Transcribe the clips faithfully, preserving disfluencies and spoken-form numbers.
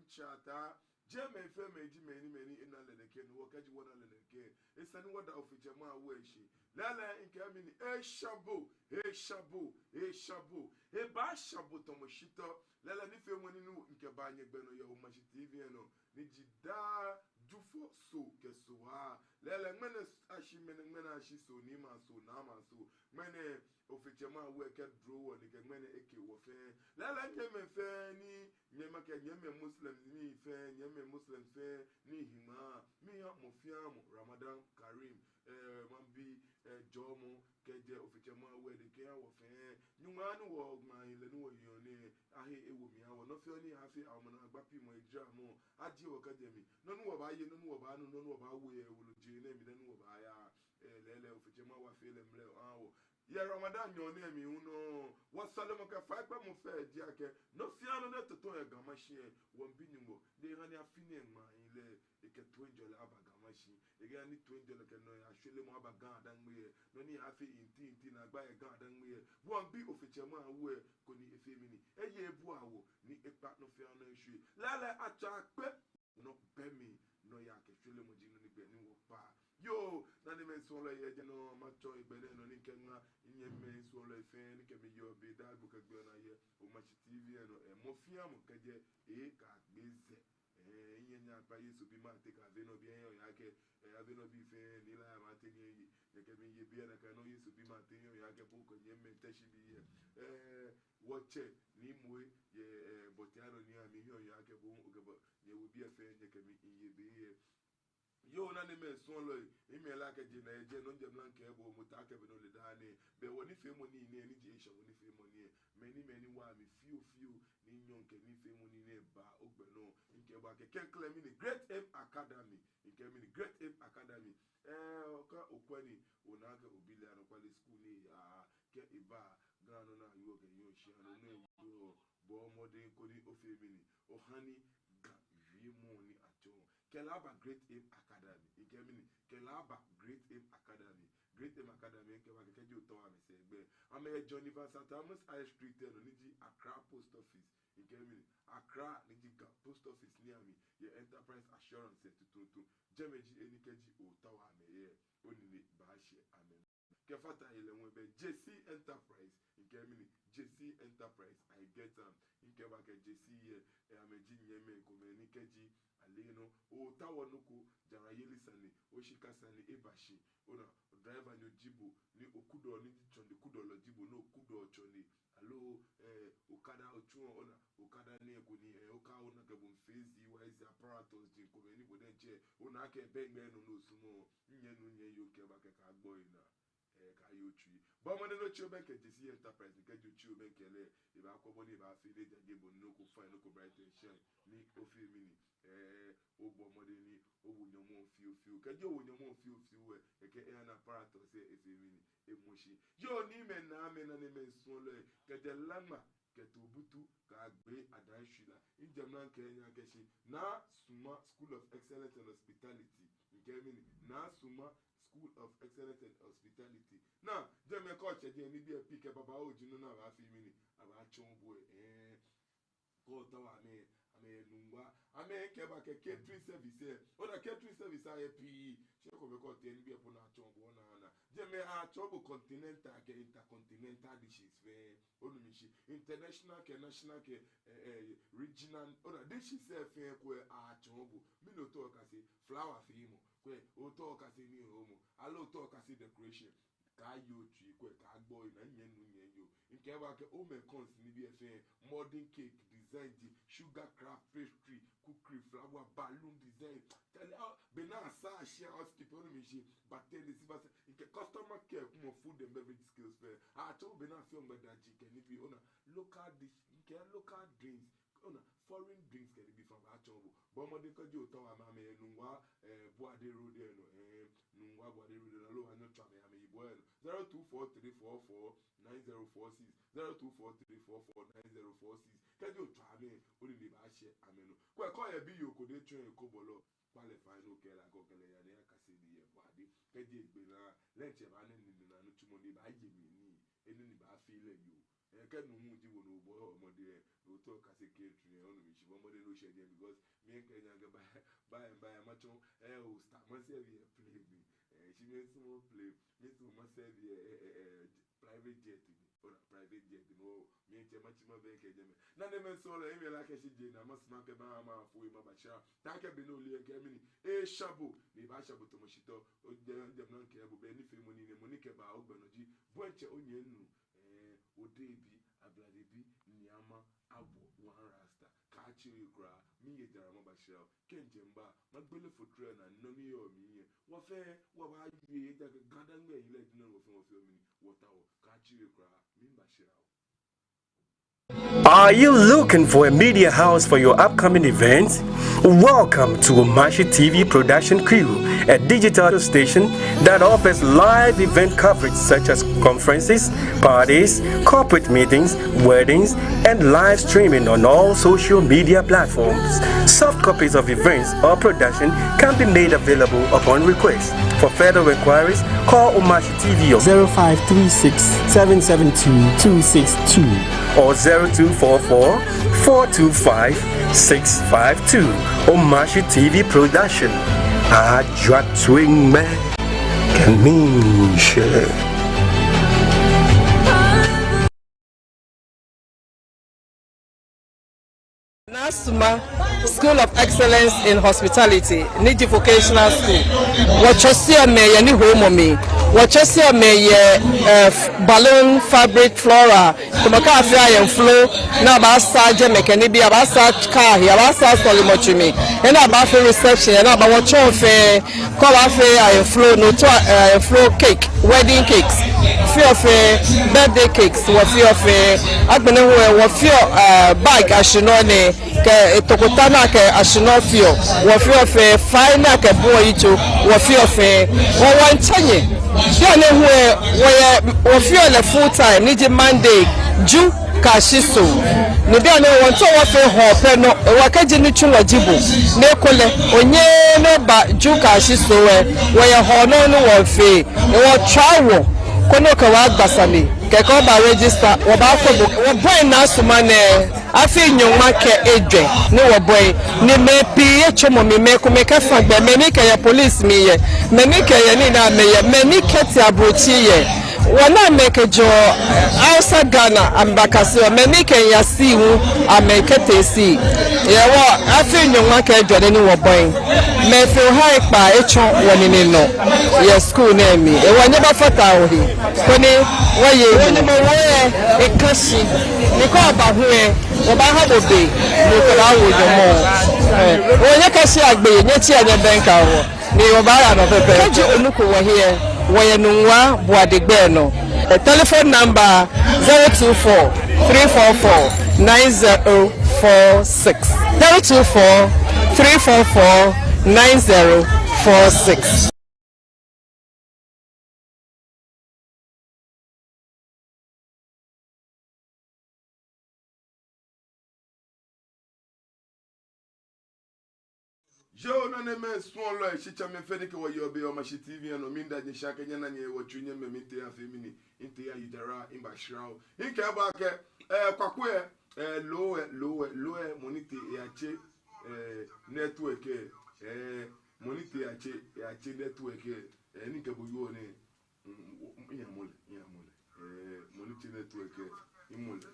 Shata. Jɛmɛ fɛɛ mɛi ji mɛi ni, mɛi ni ena lɛ nɛkɛ, ni wɔ kɛji wɔna lɛ nɛkɛ, esa ni wɔda Ofe Tsɛ Mawu lɛ shi. Lɛɛlɛŋ mikɛɛ mɛni, esha bo, esha bo, esha bo, ebaasha bo tamɔ shitɔ. Lɛɛlɛŋ nifeemɔ ni mikɛbaa nyɛgbɛ nɔ yɛ Omashi T V lɛ nɔ, ni ji daa Jufɔ Soo kɛ Soo waa. Lɛɛlɛŋ ŋmɛnɛ ashi, ŋmɛnɛ, ŋmɛnɛ ashi Soo, niimɛi asoo, naamɛi asoo. Ŋmɛnɛ Ofe Tsɛ Mawu lɛ kɛdro wɔ ni kɛ ŋmɛnɛ eke wɔ fɛɛ. Lɛɛlɛŋ nyɛmɛi fɛɛ ni, nyɛmɛi kɛ nyɛmɛi Muslims ni fɛɛ, nyɛmɛi Muslims fɛɛ ni hiŋmɛi, miiha mɔ fɛɛ mɔ Ramadan Kareem, eh, maŋbii, eh, jɔɔmɔ kɛjɛ Ofe Tsɛ Mawu lɛ dɛŋ kɛha wɔ fɛɛ. Nyɔŋmɔ ni wɔŋmɛɛ lɛ ni wɔyɔɔ nɛɛ, ahe ewo mli aha wɔ. Nɔ fɛɛ nɔ ni afee, awo mɔ naa agba pi mɔ ejra mɔ, ajie wɔ kɛjɛ mli. Nɔ ni wɔbaaye, nɔ ni wɔbaanu, nɔ ni wɔbaawo yɛ woloji nɛɛ mli, nɔ ni wɔbaaya, eh, lɛɛlɛŋ Ofe Tsɛ Mawu afee lɛ mlɛo aha wɔ. Yɛ Ramadan nyɔɔŋ nɛɛ mli hu nɔ, wɔsɔlemɔ kɛ faikpamɔ fɛɛ ji akɛ, nɔ fɛɛ nɔ ni tɔtɔ yɛ Ga Mashi lɛ, wɔmiibi Nyɔŋmɔ ni eha ni afi nɛɛ ŋmɛɛ lɛ, ekɛ toiŋjɔlɛ aba Ga Mashi. Ekɛha ni toiŋjɔlɛ kɛ nɔyaa shwelemɔ aba Ga-Dangme lɛ. Nɔ ni afee inti inti naagba yɛ Ga-Dangme lɛ, wɔmiibi Ofe Tsɛ Mawu lɛ koni efee mɛni, eye ebua wɔ ni ekpa nɔ fɛɛ nɔ eshwie. Lɛɛlɛŋ atswa kpe nɔ bɛ mli, nɔyaa kɛ shwelemɔ ji nɔ ni gbɛ ni wɔkpa. Yoo, nanemɛi suɔlɔi, yɛ jɛmɛ nɔ matsɔ hegbɛ nɛɛ nɔ ni mikɛŋa nyɛmɛi suɔlɔi fɛɛ ni kɛ mi yɔɔ be daa gbi kɛ gbi nɔ yɛ Omashi T V lɛ nɔ, eh, mɔ fɛɛ mɔ kɛjɛ A kɛyagbe Z. Eh, nyɛ nyɛkpa Yesu bi Mate kɛ Avenɔ bi lɛ, nyɛyaa kɛ, eh, Avenɔ bi fɛɛ ni la ya Mate ni ye. Nyɛkɛ mi ye biɛ nakai nɔŋŋ, Yesu bi Mate nyɛyaa kɛ po kɛ nyɛmɛi Teshie bii lɛ. Eh, wɔtsɛ ni mɔ yɛ, eh, Bɔtia nɔ ni ami hiɔ yaa kɛ po, okɛ bɔ, nyɛwo biɛ fɛɛ, nyɛkɛ mi ye biɛ. Yoo, nanemɛi suɔlɔi, mile akɛ je na eje nɔ jɛmɛ la mikɛɛ bo, mɔ ta kɛ be nɔ lɛ daa nɛɛ, be wɔnifeemɔ nii nɛɛ, ni ji esha wɔnifeemɔ nii lɛ. Mɛni, mɛni wa mi fioo fioo, ni nyɔɔŋ kɛ nifeemɔ nii nɛɛ ba ogbɛ nɔ, mikɛɛ bo akɛ klɛŋklɛŋ mɛni, Great Aim Academy, mikɛɛ mɛni, Great Aim Academy. Eh, okɛ okwɛ ni, ona akɛ obi lɛ anɔkwale school ni eyaa, kɛ eba Ga nɔ ni ayɔɔ kɛ yɔɔ shia nɔ ni eyɔɔ, bɔɔ mɔdɛŋ koni ofee mɛni, oha ni Ga wiemɔ ni atsɔɔ, kɛ lɛ aba Great Aim Academy. Mikɛɛ mɛni, kɛ lɛ aba Great Aim Academy. Great Aim Academy, mikɛɛ bo akɛ kɛji otaoɔ amɛsɛɛ gbɛ, amɛyɛ John Evans Atta Mills High Street lɛ nɔ ni ji Accra Post Office. Mikɛɛ mɛni, Accra ni ji Ga Post Office ni ami yɛ Enterprise Assurance lɛ tuuntu. Jɛmɛ ji he ni kɛji otaoɔ amɛ lɛ, onine baashɛ amɛnɔ. Kɛfata he lɛ hu ebɛ J C Enterprise, mikɛɛ mɛni, J C Enterprise, I get am. Mikɛɛ bo akɛ J C lɛ, eh, amɛji nyɛmɛi komɛi ni kɛji ale nɔ, otaoɔ nɔ ko, jarayeli sane, oshika sane eba shi, ona, driver nyo ji bo, ni okudɔɔ, ni ji tsɔne kudɔlɔ ji bo, ni okudɔɔ tsɔne, aloo, eh, okada otsuɔ, ona, okada nɛɛ ko ni, eh, oka ona kɛ bo mifee Z Y Z apparatus ji komɛi ni bo diɛŋtsɛ ona akɛ bɛ gbɛ nɔ ni osumɔɔ, nyɛnu nyɛyoo, mikɛɛ bo akɛ kaagbɔ enaa. Eh, kaaye otsui. Bɔɔ mɔdɛŋ ni otsi obɛŋkɛ J C Enterprise, ni kɛji otsi obɛŋkɛ lɛ, ebaakɔ bɔ ni ebaafee ni ejaje bo nɔ ko fine, nɔ ko bright and shine, ni ofee mɛni, eh, obɔ mɔdɛŋ ni owo nyɔmɔ fioo fioo. Kɛji owo nyɔmɔ fioo fioo lɛ, ekɛ eha ni apparatus lɛ efee mɛni, emɔ shi. Yoo, nyɛmimɛi, nanemɛi, nanemɛi suɔlɔi, kɛjɛ Laŋma kɛtee Obutu kɛyagbe Adaŋshwila. Mijɛ mra mikɛɛ nyɛ akɛ shi, Naa Suma School of Excellence and Hospitality. Mikɛɛ mɛni, Naa Suma School of Excellence and Hospitality. Naa, jɛmɛ kɛ otsɛ jɛi, nibii lɛ pii kɛ babaoo ji nɔ ni abaafee mɛni, abaatsɔɔ bo lɛ. Eh, kɛ otaoɔ amɛ, amɛyɛ Nungua. Amɛkɛba kɛ catering service lɛ. Ona, catering service ayɛ pii. Shi ekomɛi kɛ otee, nibii lɛ po ni atsɔɔ bo, ona, ona. Jɛmɛ atsɔɔ bo continental kɛ intercontinental dishes fɛɛ. Onu mi shishi, international kɛ national kɛ, eh, eh, regional, ona, dishes lɛ fɛɛ kwɛ atsɔɔ bo. Mɛni otaoɔ okase, flower feemɔ kwɛ, otaoɔ okase nii feemɔ, aloo otaoɔ okase decoration. Kaaye otsui kwɛ, kaagbɔ enaa, nyɛnu nyɛyoo. Mikɛɛ bo akɛ home and cons nibii lɛ fɛɛ, modern cake design ji, sugar craft pastry, cookery, flower, balloon design. Tɛlɛ, ah, be ni asaa shia housekeeping, onu mi shishi, bartending, silver service, mikɛɛ customer care, kwɛmɔ food and beverage skills fɛɛ. Atsɔɔ bo bɔ ni afeɔ gbɛdaji kɛ nibii, ona, local dish, mikɛɛ local drinks, ona, foreign drinks kɛ nibii fɛɛ abaatsɔɔ bo. Bɔɔ mɔdɛŋ kɛji otaoɔ amɛ, amɛyɛ Nungua, eh, Buade Road lɛ nɔ, eh, Nungua Buade Road lɛ nɔ, aloo obaanyɛ otswa amɛ yɛ amɛyibɔ lɛ nɔ. Zero two four three four four nine zero four six, zero two four three four four nine zero four six. Kɛji otswa amɛ, onine baashɛ amɛnɔ. Kwɛ, kɛ oyɛ biyoo ko ni etsɔɔ eko bɔlɔ, kpa lɛ fai ni okɛ lɛ, kɛ okɛ lɛ ya ni eyakase nii yɛ Buade. Kɛji egbe naa lɛ, etsɛ baanyɛ ni nine naa nitsumɔ ni baaye mli ni enine baafee lɛ yoo. Eh, kɛ nuu ji bo ni obɔ mɔdɛŋ lɛ, ni otaoɔ okase catering lɛ, onu mi shishi. Bɔ mɔdɛŋ ni oshɛ jɛi, because mi kɛ nyɛ kɛ ba, ba, ba, matsɔ, eh, o star, ma serve yɛ plane mli. Eh, shi miisumɔ plane, miisumɔ ma serve yɛ, eh, eh, eh, private jet mli. Ona, private jet mli, oo, miitsɛ matsi mabɛŋkɛ jɛmɛ. Nanemɛi suɔlɔi, miilakɛ shi jɛi naa, masumɔ akɛ mama fo, mabashɛ. Taakɛ be ni ole akɛ mɛni, eh, sharp, ni baa sharp tamɔ shitɔ, ojɛ, ojɛ mla kɛ bo, be ni fee mɔ ni nɛ, mɔ ni kɛba ogbɛ nɔ ji, bo diɛŋtsɛ onyɛ nuu, eh, odebi, ablade bi, niiamɔ, abo, one rasta, kaatsere kwraa, miiye jara mabashɛ oo, kɛ mijɛ mba, magbele fotro naa, nɔ ni yɔɔ mli yɛ, wɔfɛɛ, wɔbaawie, ejaakɛ Ga-Dangme yeli ji nɔ ni wɔfɛɛ wɔfeɔ mli, wɔtaoɔ, kaatsere kwraa, miibashɛ oo. Are you looking for a media house for your upcoming events? Welcome to Omashi T V production crew, a digital station that offers live event coverage such as conferences, parties, corporate meetings, weddings, and live streaming on all social media platforms. Soft copies of events or production can be made available upon request. For further inquiries, call Omashi T V on zero five three six, seven seven two, two six two or zero two four four, four two five, six five two. Omashi T V production. Ajwa twin me. Kɛ miishɛ. Naa Suma School of Excellence in Hospitality, ni ji vocational school. Wɔtsɔseɔ mɛi yɛ nihomɔ mli. Wɔtsɔseɔ mɛi yɛ, eh, f-, balloon, fabric, floral. Tamɔ kɛ afee ayemflo, ni abaasaa jɛmɛ kɛ nibii, abaasaa kaa he, abaasaa sɔlemɔtsu mli. Ni abaafee reception, ni abaa wɔtsɔɔ fɛɛ. Kɛ obaafee ayemflo, no otsɔ, eh, ayemflo cake, wedding cakes, feɔ fɛɛ, birthday cakes, wɔfeɔ fɛɛ. Agbɛnɛ hu lɛ, wɔfeɔ, eh, bag ashinɔ nɛɛ, kɛ, eh, tokota ni akɛ ashinɔ feɔ, wɔfeɔ fɛɛ, fai ni akɛbuɔ yitso, wɔfeɔ fɛɛ. Wɔ, wɔmiitsɛ nyɛ. Bianɛ hu lɛ, wɔyɛ, wɔfeɔ lɛ full time, ni ji Monday, Ju kɛyashi Soo. Ni bianɛ wɔmiitao wɔfee Hɔɔ pɛ nɔ, hewɔ kɛji nitsulɔ ji bo, ni ekolɛ onyɛɛɛ ni oba Ju kɛyashi Soo lɛ, wɔyɛ Hɔɔ nɔŋŋ ni wɔmiifee. Hewɔ tswa wɔ, koni okɛ wɔ agba sane, kɛkɛ oba register, wɔbaakɔ bo. Wɔbɔi Naa Suma nɛɛ afii nyɔŋma kɛ ejwɛ ni wɔbɔi. Ni mɛi pii yɛ tsɔmɔ mli, mɛi komɛi kɛfa gbɛ, mɛi ni kɛyɛ police mli yɛ, mɛi ni kɛyɛ nii ni amɛyɛ, mɛi ni kɛtee ablotsiri yɛ. Wɔna amɛ kɛjɛɔ Hausa Ghana, amɛbakaseɔ, mɛi ni kɛya sea hu, amɛkɛtee sea. Hewɔ afii nyɔŋma kɛ ejwɛ nɛ ni wɔbɔi. Mɛi fɛɛ oha ekpa etsɔ wɔnine nɔ yɛ school nɛɛ mli. Hewɔ nyɛbafata ohe, koni wɔye. Wɔnyɛmimɛi lɛ, eka shi. Ni kɛ oba hu lɛ, wɔbaaha bo be, ni okɛ wɔ awo nyɔmɔ. Eh, wɔnyɛ kɛ shi agbe, nyɛtsia nyɛbɛŋkɛ wɔ. Ni wɔbaaya nɔ pɛpɛɛpɛ. Kɛji onuko wɔhe lɛ, wɔyɛ Nungua Boade gbɛ nɔ. Eh, telephone number zero two four, three four four, nine zero four six. Zero two four, three four four, nine zero four six. Yoo, nanemɛi suɔlɔi, shitsɔɔmɔ fɛɛ ni kɛ wɔ yɔɔ biɛ yɛ Omashi T V lɛ nɔ, miida nyɛ shi akɛ nyɛna nyɛ, wɔtsu nyɛmɛ, miitee afee mɛni, miitee ayi jara, mibashɛrɛ oo. Mikɛɛ bo akɛ, eh, Kwaku lɛ, eh, loo lɛ, loo lɛ, loo lɛ, mɔ ni tee eyatsɛ, eh, network lɛ, eh, mɔ ni tee eyatsɛ, eyatsɛ network lɛ, eh, ni mikɛ bo wieɔ nɛɛ. Mm, mm, mm, miyamɔ lɛ, miyamɔ lɛ. Eh, mɔ ni tsɛ network lɛ, mimɔ lɛ.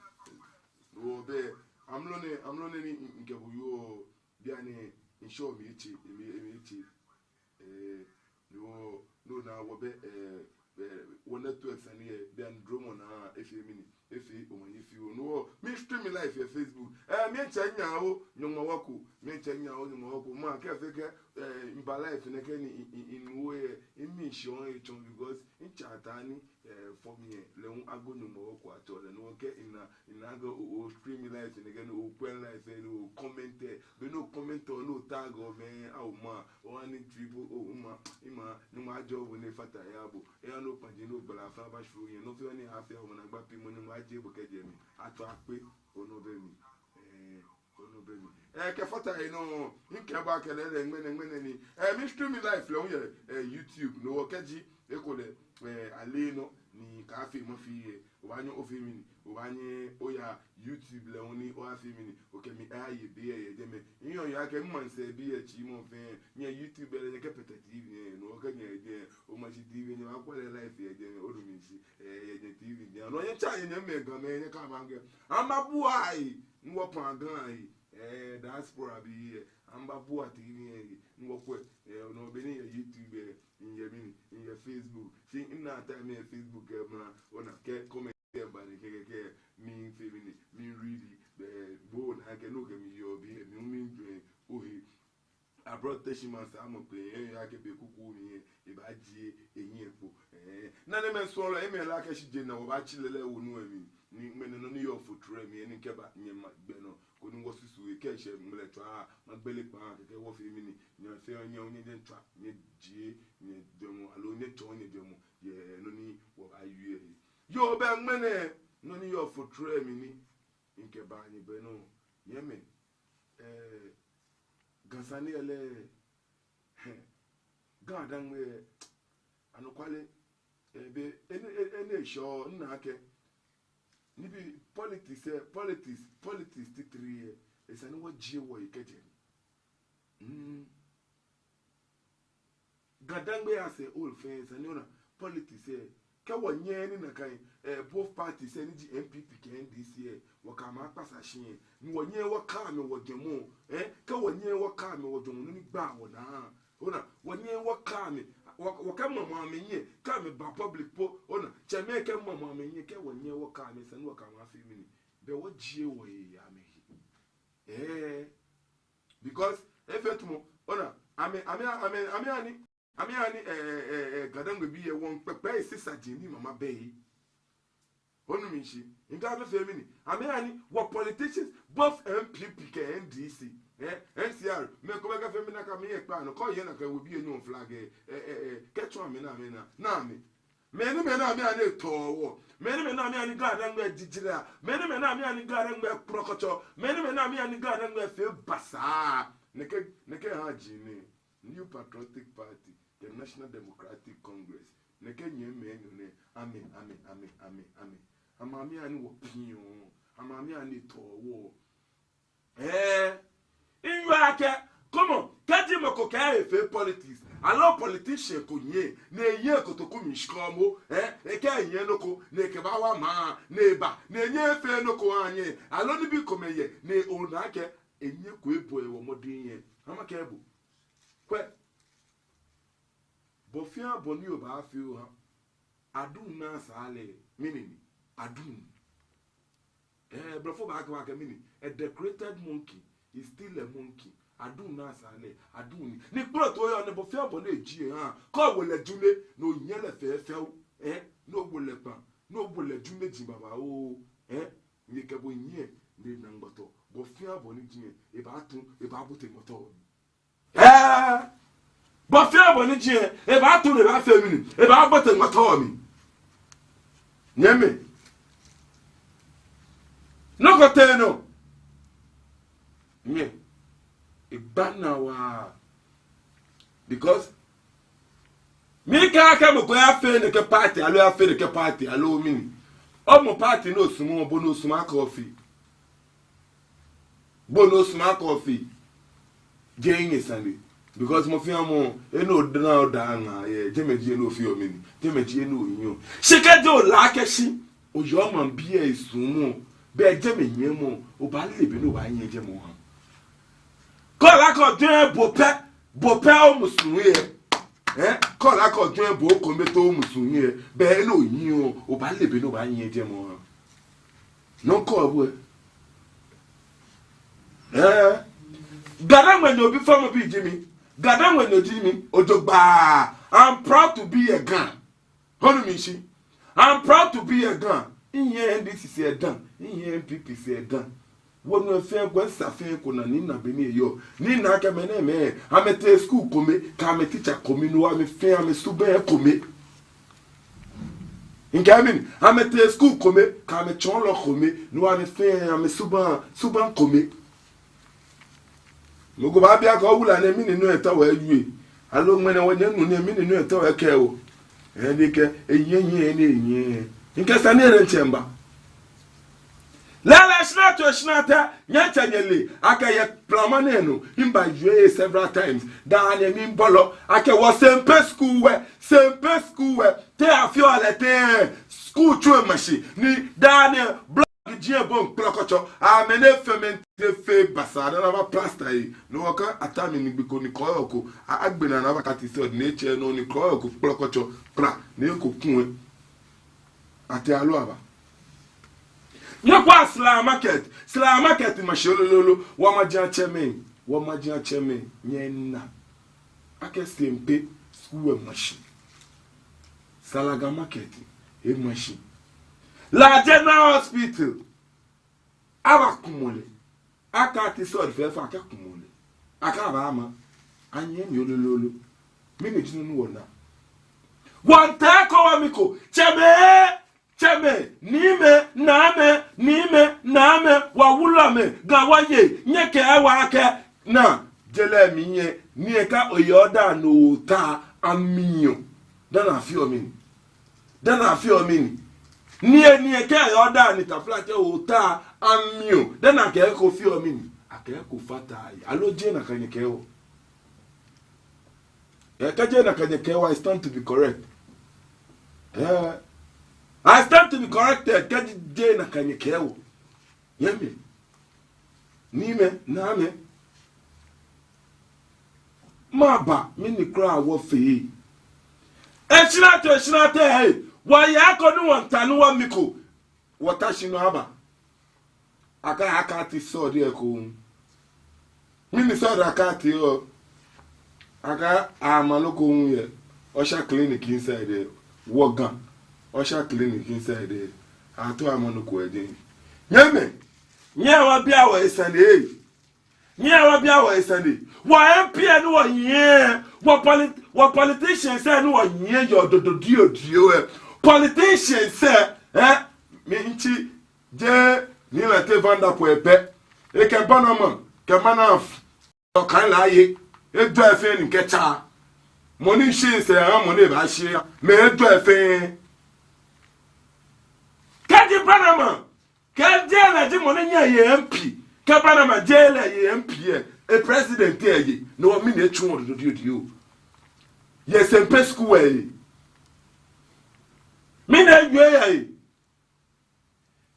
Wɔbɛ, amrɔ nɛɛ, amrɔ nɛɛ ni mi-, mikɛ bo wieɔ, bianɛ, miishɔ mi etsɛ, mi, mi etsɛ. Eh, no, no naa wɔbɛ, eh, eh, wɔ network sane lɛ, bianɛ dromɔ naa, efee mɛni, efee omanye fioo. No hewɔ, mi stream live yɛ Facebook. Eh, miitsɛ nyɛ oo, Nyɔŋmɔ wako. Miitsɛ nyɛ oo, Nyɔŋmɔ wako. Makɛɛ fɛɛ kɛ, eh, miba live nɛkɛ ni, i, i, i, no hewɔ lɛ, mimii shi etsɔ because mitsɛ ataa ni, eh, fɔ mi lɛ, lɛ hu agbo Nyɔŋmɔ wako atsɔɔ lɛ. No hewɔ kɛ mina, mina akɛ o, o stream live nɛkɛ ni okwɛ live ni o comment lɛ. Be ni o comment lɛ ni o tag mɛi, awo ma, o ani triple, o ma, ima, ni ma ajɔ bo ni fata ya bo. Eya ni okpanje ni ogbala fɛɛ abashwie yɛ. Nɔ fɛɛ ni afee awo ma nagba pii mɔ ni ma ajie bo kɛjɛ mli. Atswa akpe, onɔ bɛ mli. Eh, onɔ bɛ mli. Eh, kɛfata he nɔ, mikɛɛ bo akɛ lɛɛlɛŋ ŋmɛnɛ ŋmɛnɛ ni. Eh, mi stream live lɛ hu yɛ, eh, YouTube. No hewɔ kɛji, ekolɛ, eh, ale nɔ, ni kaafee mɔ fɛɛ yɛ, obaanyɛ ofee mɛni, obaanyɛ oya YouTube lɛ hu ni oyafee mɛni, okɛ mi ayaye be yɛ jɛmɛ. Minyɛɔ akɛ maŋsɛɛbii lɛ, Chimɔ fɛɛ, nyɛ YouTube lɛ, nyɛkɛkpɛtɛ TV lɛ, no kɛ nyɛjɛ, omashi TV, nyɛbaakwɛ lɛ live yɛ jɛmɛ, onu mishishi, eh, yɛ nyɛ TV lɛ, no nyɛtsa nyɛ, nyɛmɛi Gamɛi, nyɛkɛɛ amɛ akɛ, amɛbua yɛ, ni wɔkpa Ga yɛ, eh, diaspora bii lɛ, amɛbua TV lɛ yɛ, ni wɔkwɛ, eh, no be ni yɛ YouTube lɛ, miyɛ mɛni, miyɛ Facebook. Shi mina time yɛ Facebook lɛ mra, ona akɛ comment lɛ ba ni kɛkɛ kɛ, mifee mɛni, mi read, bɛ, bo ona akɛ no kɛ mi yɔɔ biɛ, mi hu mi join ohe. Abrɔ Teshie Mensah mɔ kpele, eya akɛ be kuku mli lɛ, ebaajie ehiɛ kpo. Eh, nanemɛi suɔlɔi, emɛ lɛ akɛ shi je na wɔbaatsi lɛ lɛ wo nu lɛ mli. Ni ŋmɛnɛ nɔ ni yɔɔ fotrɛ mli lɛ ni kɛba nyɛmaŋ gbɛ nɔ. Koni wɔsusu he kɛ eshɛ ŋmlɛtswaa, magbele kpaa kɛkɛ wɔfee mɛni, nyɛfee nyɛ, nyɛ, nyɛtswa, nyɛjie, nyɛjwɛŋmɔ, aloo nyɛtsɔɔ nyɛjwɛŋmɔ yɛ nɔ ni wɔbaawie lɛ he. Yoo, bɛ ŋmɛnɛ, nɔ ni yɔɔ fotrɛ mli ni mikɛba nyɛgbɛ nɔ, nyɛmɛi, eh, Ga sane lɛ, hɛ, GaDangme, anɔkwale, eh, be, enɛ, enɛ, enɛ eshɔ, mina akɛ, nibii politics, eh, politics, politics titri lɛ, esa ni wɔjie wɔhe kɛjɛ mli. Mm. GaDangme as a whole fɛɛ, esa ni ona politics lɛ, kɛ wɔnyɛ ni nakai, eh, both parties lɛ, ni ji NPP kɛ NDC lɛ, wɔkɛ amɛ akpasa shi lɛ, ni wɔnyɛ wɔkɛɛ amɛ wɔjwɛŋmɔ, eh, kɛ wɔnyɛ wɔkɛɛ amɛ wɔjwɛŋmɔ, nɔ ni gbaa wɔnaa. Ona, wɔnyɛ wɔkɛɛ amɛ, wɔ, wɔkɛmamɔ amɛhiɛ, kɛ amɛba public po, ona, tsɛmɛi kɛmamɔ amɛhiɛ, kɛ wɔnyɛ wɔkɛɛ amɛ, esa ni wɔkɛ amɛ afee mɛni, bɛ wɔjie wɔhe yɛ amɛhe. Eh, because, efee tamɔ, ona, amɛ, amɛ, amɛ, amɛhani, amɛhani, eh, eh, eh, eh, GaDangme bii lɛ, wɔmiikpɛkpɛ he sisa ji ni mama bɛ he. Onu mishishi? Nka amɛfee mɛni? Amɛhani wɔ politicians, both NPP kɛ NDC, eh, NCR, mɛi komɛi kɛfee mɛni, akɛ amɛhiɛ kpa nɔ, kɛ oyɛ nakai wɔbii lɛ nyɔɔŋ flag lɛ, eh, eh, eh, kɛtsɔɔ amɛ ni amɛna, ni amɛ. Mɛni, mɛni amɛhani tɔɔ wɔ? Mɛni, mɛni amɛhani GaDangme jijira? Mɛni, mɛni amɛhani GaDangme kplɔkɔtɔ? Mɛni, mɛni amɛhani GaDangme fee basaa? Nɛkɛ, nɛkɛ haaji nɛɛ, New Patriotic Party kɛ National Democratic Congress, nɛkɛ nyɛmimɛi enyɔ nɛɛ, amɛ, amɛ, amɛ, amɛ, amɛ. Amɛ, amɛhani wɔpiŋ, amɛ, amɛhani tɔɔ wɔ. Eh, miwieɔ akɛ, come on, kɛji mɔ ko kɛɛ efee politics, aloo politician ko yɛ, ni eyɛ kotoku mli shikɔmɔ, eh, ekɛɛ eyɛ nɔ ko, ni ekɛbaawa maŋ, ni eba, ni enyɛɛɛ efee nɔ ko aha nyɛ, aloo nibii komɛi yɛ, ni ona akɛ, enyɛko ebɔ ehe mɔdɛŋ yɛ, amɛkɛɛ bo. Kwɛ. Bɔ fɛɛ bɔ ni obaafee oha, aduŋ naa saa lɛ, mɛni ni? Aduŋ. Eh, blɔfo baakɛɛ, baakɛɛ mɛni? A decorated monkey is still a monkey. Aduŋ naa saa lɛ, aduŋ ni. Ni kpro to yɔɔ nɛɛ, bɔ fɛɛ bɔ ni eji eha, kɛ owo lɛ jwɛŋmɔ, ni onyɛ lɛ fɛfɛo, eh, ni owo lɛ kpa, ni owo lɛ jwɛŋmɔ ji babaoo, eh, ni ekɛ bo nyiɛ, ni ena ŋmɔtɔ. Bɔ fɛɛ bɔ ni eji lɛ, ebaatuu, ebaabote ŋmɔtɔ. Eh, bɔ fɛɛ bɔ ni eji lɛ, ebaatu ni ebaafee mɛni, ebaabote ŋmɔtɔ mli. Nyɛmimɛi. Nɔ ko tee nɔ. Nyɛ. Egba naa waa. Because mikɛɛ akɛ mɔ ko yafee nɛkɛ party, aloo yafee nɛkɛ party, aloo mɛni. Omɔ party ni osumɔɔ, bo ni osumɔɔ akɛ ofee. Bo ni osumɔɔ akɛ ofee. Jeee nyɛsane. Because mɔ fɛɛ mɔ, he ni odaa, odaa ŋaa yɛ, jɛmɛ ji he ni ofeɔ mɛni, jɛmɛ ji he ni onyiɛɔ. Shi kɛji ole akɛ shi oyɔɔ maŋbii lɛ suɔmɔ, bɛ jɛmɛ nyiɛmɔ, obaale be ni obaanyiɛ jɛmɛ oha. Kɛ ole akɛ ojwɛŋ bo pɛ, bo pɛ omusuŋ yɛ. Eh? Kɛ ole akɛ ojwɛŋ bo kome too omusuŋ yɛ, bɛ he ni onyiɛɔ, obaale be ni obaanyiɛ jɛmɛ oha. Nɔ ko abu ɛ. Eh. GaDangmenyo bi, fɔmɔ bi ji mi. GaDangmenyo ji mi. Ojogbaŋŋ. I'm proud to be a Ga. Onu mishishi? I'm proud to be a Ga. Mihiɛ NDC sɛɛ dã. Mihiɛ NPP sɛɛ dã. Wɔnu fɛɛ, kwɛ, sa fɛɛ ko naa ni mina bɔ ni eyɔɔ. Ni mina akɛ mɛi nɛɛmɛi, amɛtee school kome, kɛ amɛ teacher kome, no amɛ fɛɛ amɛsubaŋ ekome. Mikɛɛ mɛni, amɛtee school kome, kɛ amɛtsɔɔlɔ kome, no amɛ fɛɛ amɛsubaŋ, subaŋ kome. Mɔ ko baabi akɛ owula nɛɛ mɛni nɔ etaoɔ ewie. Aloo ŋmɛnɛ wɔnyɛmi nuu nɛɛ mɛni nɔ etaoɔ ekɛɛ wɔ. Ɛɛ, ni kɛ, enyɛ, nyɛ, ni enyɛ. Ni kɛ sane lɛ ntsɛ mba. Lɛɛlɛŋ, shina to shina tɛ, nyɛtsɛ nyɛle, akɛ yɛ plama nɛɛ nɔ, mba yɔɔ several times, daa nɛɛ mibolɔ, akɛ wɔ Sempe school wɛ, Sempe school wɛ, te afeɔ lɛ tɛŋŋ, school tsu ema shi, ni daa nɛɛ, block ji ebo kplɔkɔtsɔ, amɛnɛ fɛɛ mɛi tee fee basaa, daa nɛɛ aba plaster he, ni wɔkɛ ata mli ni gbi ko ni kɔɔyɔɔ ko, a, agbe naa ni aba kati sɔɔ, ni etsɛ nɔ ni kɔɔyɔɔ ko kplɔkɔtsɔ, kpla, ni eko kun lɛ. Ate aloo aba. Nyɛkwɛa Sla Market, Sla Market ema shi lolo lolo, wɔ majiatsɛmɛi, wɔ majiatsɛmɛi, nyɛna. Akɛ Sempe school ema shi. Salaga Market ema shi. La General Hospital, abakumɔ lɛ. Akati sɔɔ fɛɛ fɛɛ akɛkumɔ lɛ. Akɛ abaama. Anyɛmi lolo lolo. Mɛni ji nɔ ni wɔna? Wɔntee ko wɔmli ko. Tsɛmɛi, tsɛmɛi, niimɛi, naamɛi, niimɛi, naamɛi, wɔ wulɔmɛi, Ga wɔyei, nyɛkɛɛ wɔ akɛ, naa, je lɛ mli nyɛ, ni ekɛɛ oyɔɔ daa ni otaa amɛɔ. Daa nɛɛ afeɔ mɛni? Daa nɛɛ afeɔ mɛni? Ni e, ni ekɛɛ oyɔɔ daa ni tafla kɛ otaa amɛɔ. Daa nɛɛ akɛɛ eko feɔ mɛni? Akɛɛ eko fataaa he. Aloo jeee nakai nyɛkɛɔ? Ɛɛ, kɛ jeee nakai nyɛkɛɔ, I stand to be correct. Ɛɛ, I stand to be corrected, kɛ jeee nakai nyɛkɛɔ. Nyɛmimɛi, niimɛi, naamɛi. Maba, mɛni kwraa wɔfee? Eshina to, eshina tɛ, hei. Wɔya ko ni wɔnta ni wɔmli ko. Wɔta shi nɔ aba. Akɛ akati sɔɔ lɛ ekoŋŋ. Mɛni sɔɔ lɛ akati oo? Akɛ ama nɔ ko hu yɛ Usher Clinic inside lɛ. Wɔ Ga Usher Clinic inside lɛ. Ato ama nɔ ko yɛ jɛi. Nyɛmimɛi, nyɛhaa wɔbia wɔhe sane. Nyɛhaa wɔbia wɔhe sane. Wɔ M P lɛ ni wɔnyiɛ, wɔ polit-, wɔ politicians lɛ ni wɔnyiɛ yɛ dodo dio dio lɛ. Politicians lɛ, ɛɛ, mi ntsi jeee Nii Lante Vanderpuye pɛ. Ekɛ Bannerman, kɛ Manaf, ɔkan lɛ aye. Edɔ efee ni kɛ tsa. Mɔ ni shi sɛɛ, mɔ ni baashi. Mɛɛ edɔ efee? Kɛji Bannerman, kɛ jeee lɛ ji mɔ ni nyɛ ye M P, kɛ Bannerman jeee lɛ ye M P lɛ, e president lɛ ye, no mɛni etsuɔ dodo dio dio? Yɛ Sempe school lɛ he. Mɛni eyɔɔ yɛ he?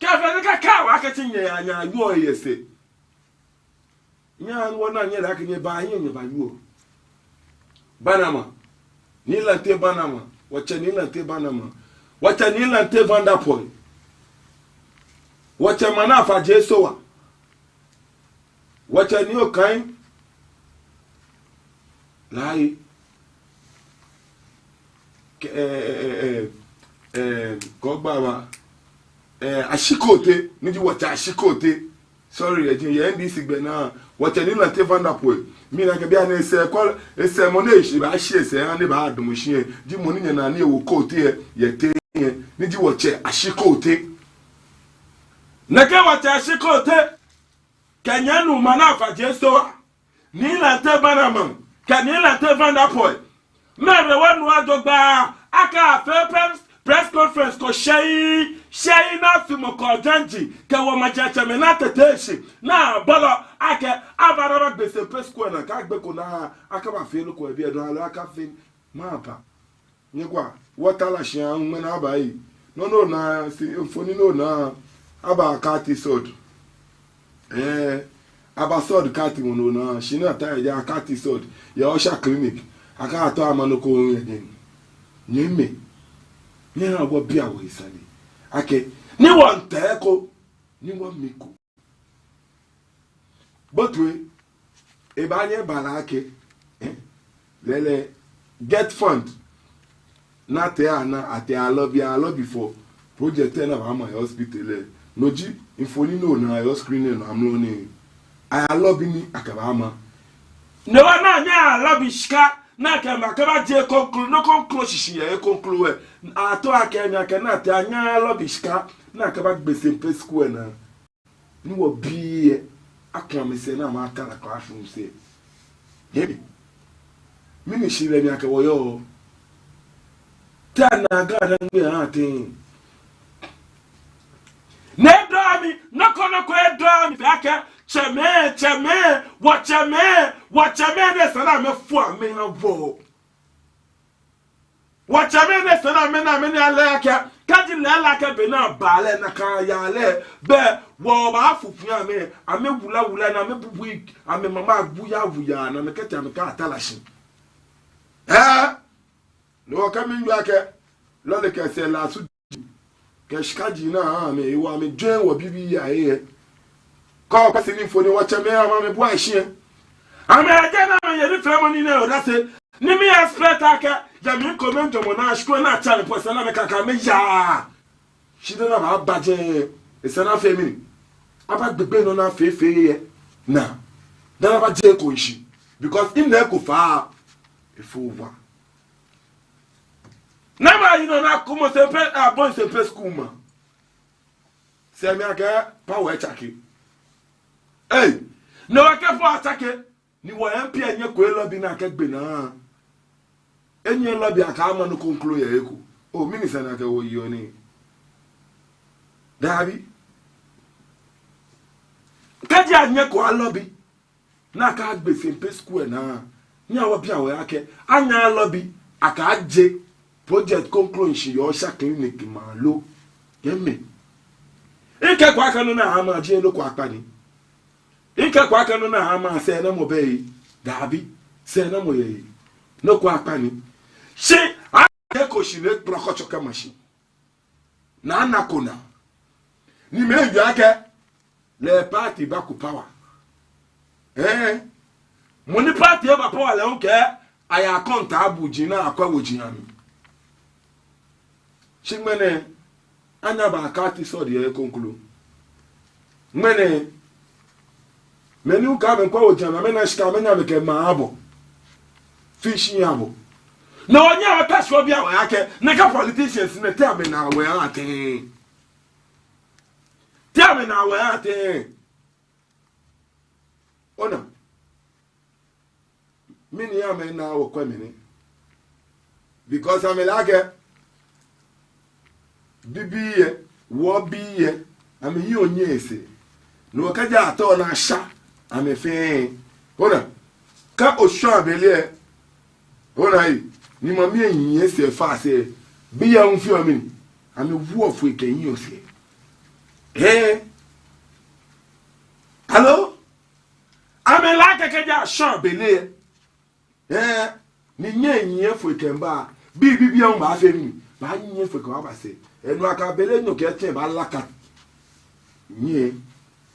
Kɛ fɛɛ ni kɛ kɛ wa kɛtsi nyɛ ya nya yɔɔ yɛ sɛɛ. Nyɛhaa wɔna nyɛlɛ akɛ nyɛba, nyɛ, nyɛba yɔɔ. Bannerman. Nii Lante Bannerman. Wɔtsɛ Nii Lante Bannerman. Wɔtsɛ Nii Lante Vanderpuye. Wɔtsɛ Manaf Adjei Sowah. Wɔtsɛ Nii Okai. Lai. Kɛ, ɛɛ, ɛɛ, ɛɛ, ɛɛ, kɛ ogbaa ba, ɛɛ, Ashikote, ni ji wɔtsɛ Ashikote. Sorry, eji yɛ N D C gbɛ naa, wɔtsɛ Nii Lante Vanderpuye. Mina akɛ bianɛ esɛɛ kɔ, esɛɛ mɔ ni eshi baashi esɛɛ, ani baadamɔ shi lɛ, ji mɔ ni nyɛ naa ni ewo Kote lɛ, yɛ teŋ lɛ, ni ji wɔtsɛ Ashikote. Nɛkɛ wɔtsɛ Ashikote, kɛ nyɛmi nuu Manaf Adjei Sowah, Nii Lante Bannerman, kɛ Nii Lante Vanderpuye. Mɛɛ be wɔnu jogbaŋŋ, akɛ afee press, press conference ko shɛɛ, shɛɛ ni afimɔ ko janji, kɛ wɔmajiatsɛmɛi ni tee shi, ni abolɔ, akɛ, aba ni abagbe Sempe school lɛ naa, kɛ agbeko naa, akɛbafee nɔ ko yɛ biɛ dɔŋŋ, aloo akafee, maba. Nyɛkwɛa, wɔta la shi ŋmɛnɛ aba yi. Nɔ ni ona, shi mfoniri ni ona, aba kati sɔɔ lɛ. Ɛɛ, aba sɔɔ lɛ kati mɔ ni ona, shi ni ata yɛ jɛi kati sɔɔ lɛ. Yɛ Usher Clinic, akɛ ato ama nɔ ko yɛ jɛi. Nyɛmimɛi, nyɛhaa wɔbia wɔhe sane. Akɛ, ni wɔnta eko, ni wɔmli ko. Botwe, ebaanyɛ eba lɛ akɛ, ɛɛ, lɛɛlɛŋ, get fund. Ni atee ana, atee alɔbi, alɔbi for project lɛ ni abaama yɛ hospital lɛ. No ji mfoniri ni ona yɛ screen lɛ nɔ amrɔ nɛɛ. Alɔbi ni akɛbaama. Ni wɔna nyɛ alɔbi shika, ni akɛ ma kɛbaje konklo, nɔ konklo shishi yɛ konklo lɛ. Ato akɛ mi akɛ ni atee anyɛ alɔbi shika, ni akɛbagbe Sempe school lɛ naa. Ni wɔbii lɛ, akɔ amɛsɛɛ ni amɛkala kɔ ashun sɛɛ. Yɛbi. Mɛni shihilɛ mli akɛ wɔyɔɔ? Tɛ naa GaDangme aaatee. Ni edɔɔɔ mi, nɔ ko nɔ ko edɔɔɔ mi fɛɛ akɛ, tsɛmɛi, tsɛmɛi, wɔtsɛmɛi, wɔtsɛmɛi ni esa ni amɛfo amɛha wɔ. Wɔtsɛmɛi ni esa ni amɛ ni amɛ ni ale akɛ, kɛji lɛ ale akɛ be ni aba lɛ, nakai yaa lɛ, be wɔbaafu fɛɛ amɛ, amɛwula wula ni amɛbubu amɛmama wuya wuya ni amɛkɛtee amɛkata lashi. Ɛɛ, ni wɔkɛ mi ŋyɔ akɛ, lɔle kɛ sɛɛ lɛ asu kɛ shika ji naa amɛ, hewɔ amɛjwɛŋ wɔ bibii ahe. Kɔ kpasi ni fo ni wɔtsɛmɛi amɛ amɛbua shi. Amɛjɛ ni amɛye nifeemɔ ni nɛ odase. Ni mi expect akɛ, ya mi ko mɛi jɔɔmɔ naa shikɔ naa tsani pɔ esa ni amɛkaka amɛya. Shi dani abaaba jɛi, esa ni afee mɛni? Abaagbegbe nɔ ni afee fɛɛ yɛ. Naa. Dani abaajɛ eko shishi. Because enɛ eko faa. Efo wa. Ni amɛyi nɔ ni akɔmɔ Sempe, abɔi Sempe school ma. Sɛɛ mi akɛ power etsake. Ei, ni wɔkɛ power atsake, ni wɔ MP anyɛko alobby ni akɛgbe naa. Enyɛ alobby akɛ ama nɔ kroko yɛ he ko. Oo, mɛni sane akɛ wɔyeɔ nɛɛ? Dabi. Kɛji anyɛko alobby ni akɛgbe Sempe school lɛ naa, ni awo biɛ awo akɛ, anyɛ alobby akɛje project kroko shishi yɛ Osha clinic ma lo. Yɛ mli. Mikɛɛko akɛ nɔ ni ama ji nɔ ko akpa ni. Mikɛɛko akɛ nɔ ni ama sɛɛnamɔ bɛ he. Dabi, sɛɛnamɔ yɛ he. Nɔ ko akpa ni. Shi, akɛ ko shi ni kplɔkɔ tsɔ kɛ ma shi. Naa nɔ ko naa. Ni mɛi yu akɛ, lɛ party baku power. Ɛɛ. Mɔ ni party lɛ ba power lɛ hu kɛ, aya kɔnta abu ji ni akwɛ woji amli. Shi ŋmɛnɛ, anyɛ aba akati sɔdi yɛ kroko. Ŋmɛnɛ, mɛi ni hu kɛ amɛkwɛ woji amli, amɛna shika, amɛnyɛ amɛkɛ ma abɔ. Fishing abɔ. Ni onyɛ ota shi obi awo akɛ, nɛkɛ politicians nɛɛ te amɛnaa wɛ aatee. Te amɛnaa wɛ aatee. Ona. Mɛni amɛnaa wɔ kwɛ mɛni. Because amɛle akɛ, bibii lɛ, wɔbii lɛ, amɛhiɛ onyɛ esɛɛ. Ni wɔkɛja atɔ naa sha, amɛ fɛɛ. Ona. Kɛ oshɔ abele lɛ. Ona ei, ni mami lɛ nyiɛ esɛɛ faa sɛɛ, bii lɛ hu feɔ mɛni, amɛwoɔ foi kɛnyiɛɔ sɛɛ. Hɛɛ. Aloo? Amɛle akɛ kɛji ashɔ abele lɛ. Hɛɛ, ni nyɛnyiɛ foi kɛmiiba, bii, bibii lɛ hu baafee mɛni, baanyiɛ foi kɛbaba sɛɛ. Enɔ akɛ abele enyɔ kɛ etsɛ baalaka. Nyiɛ,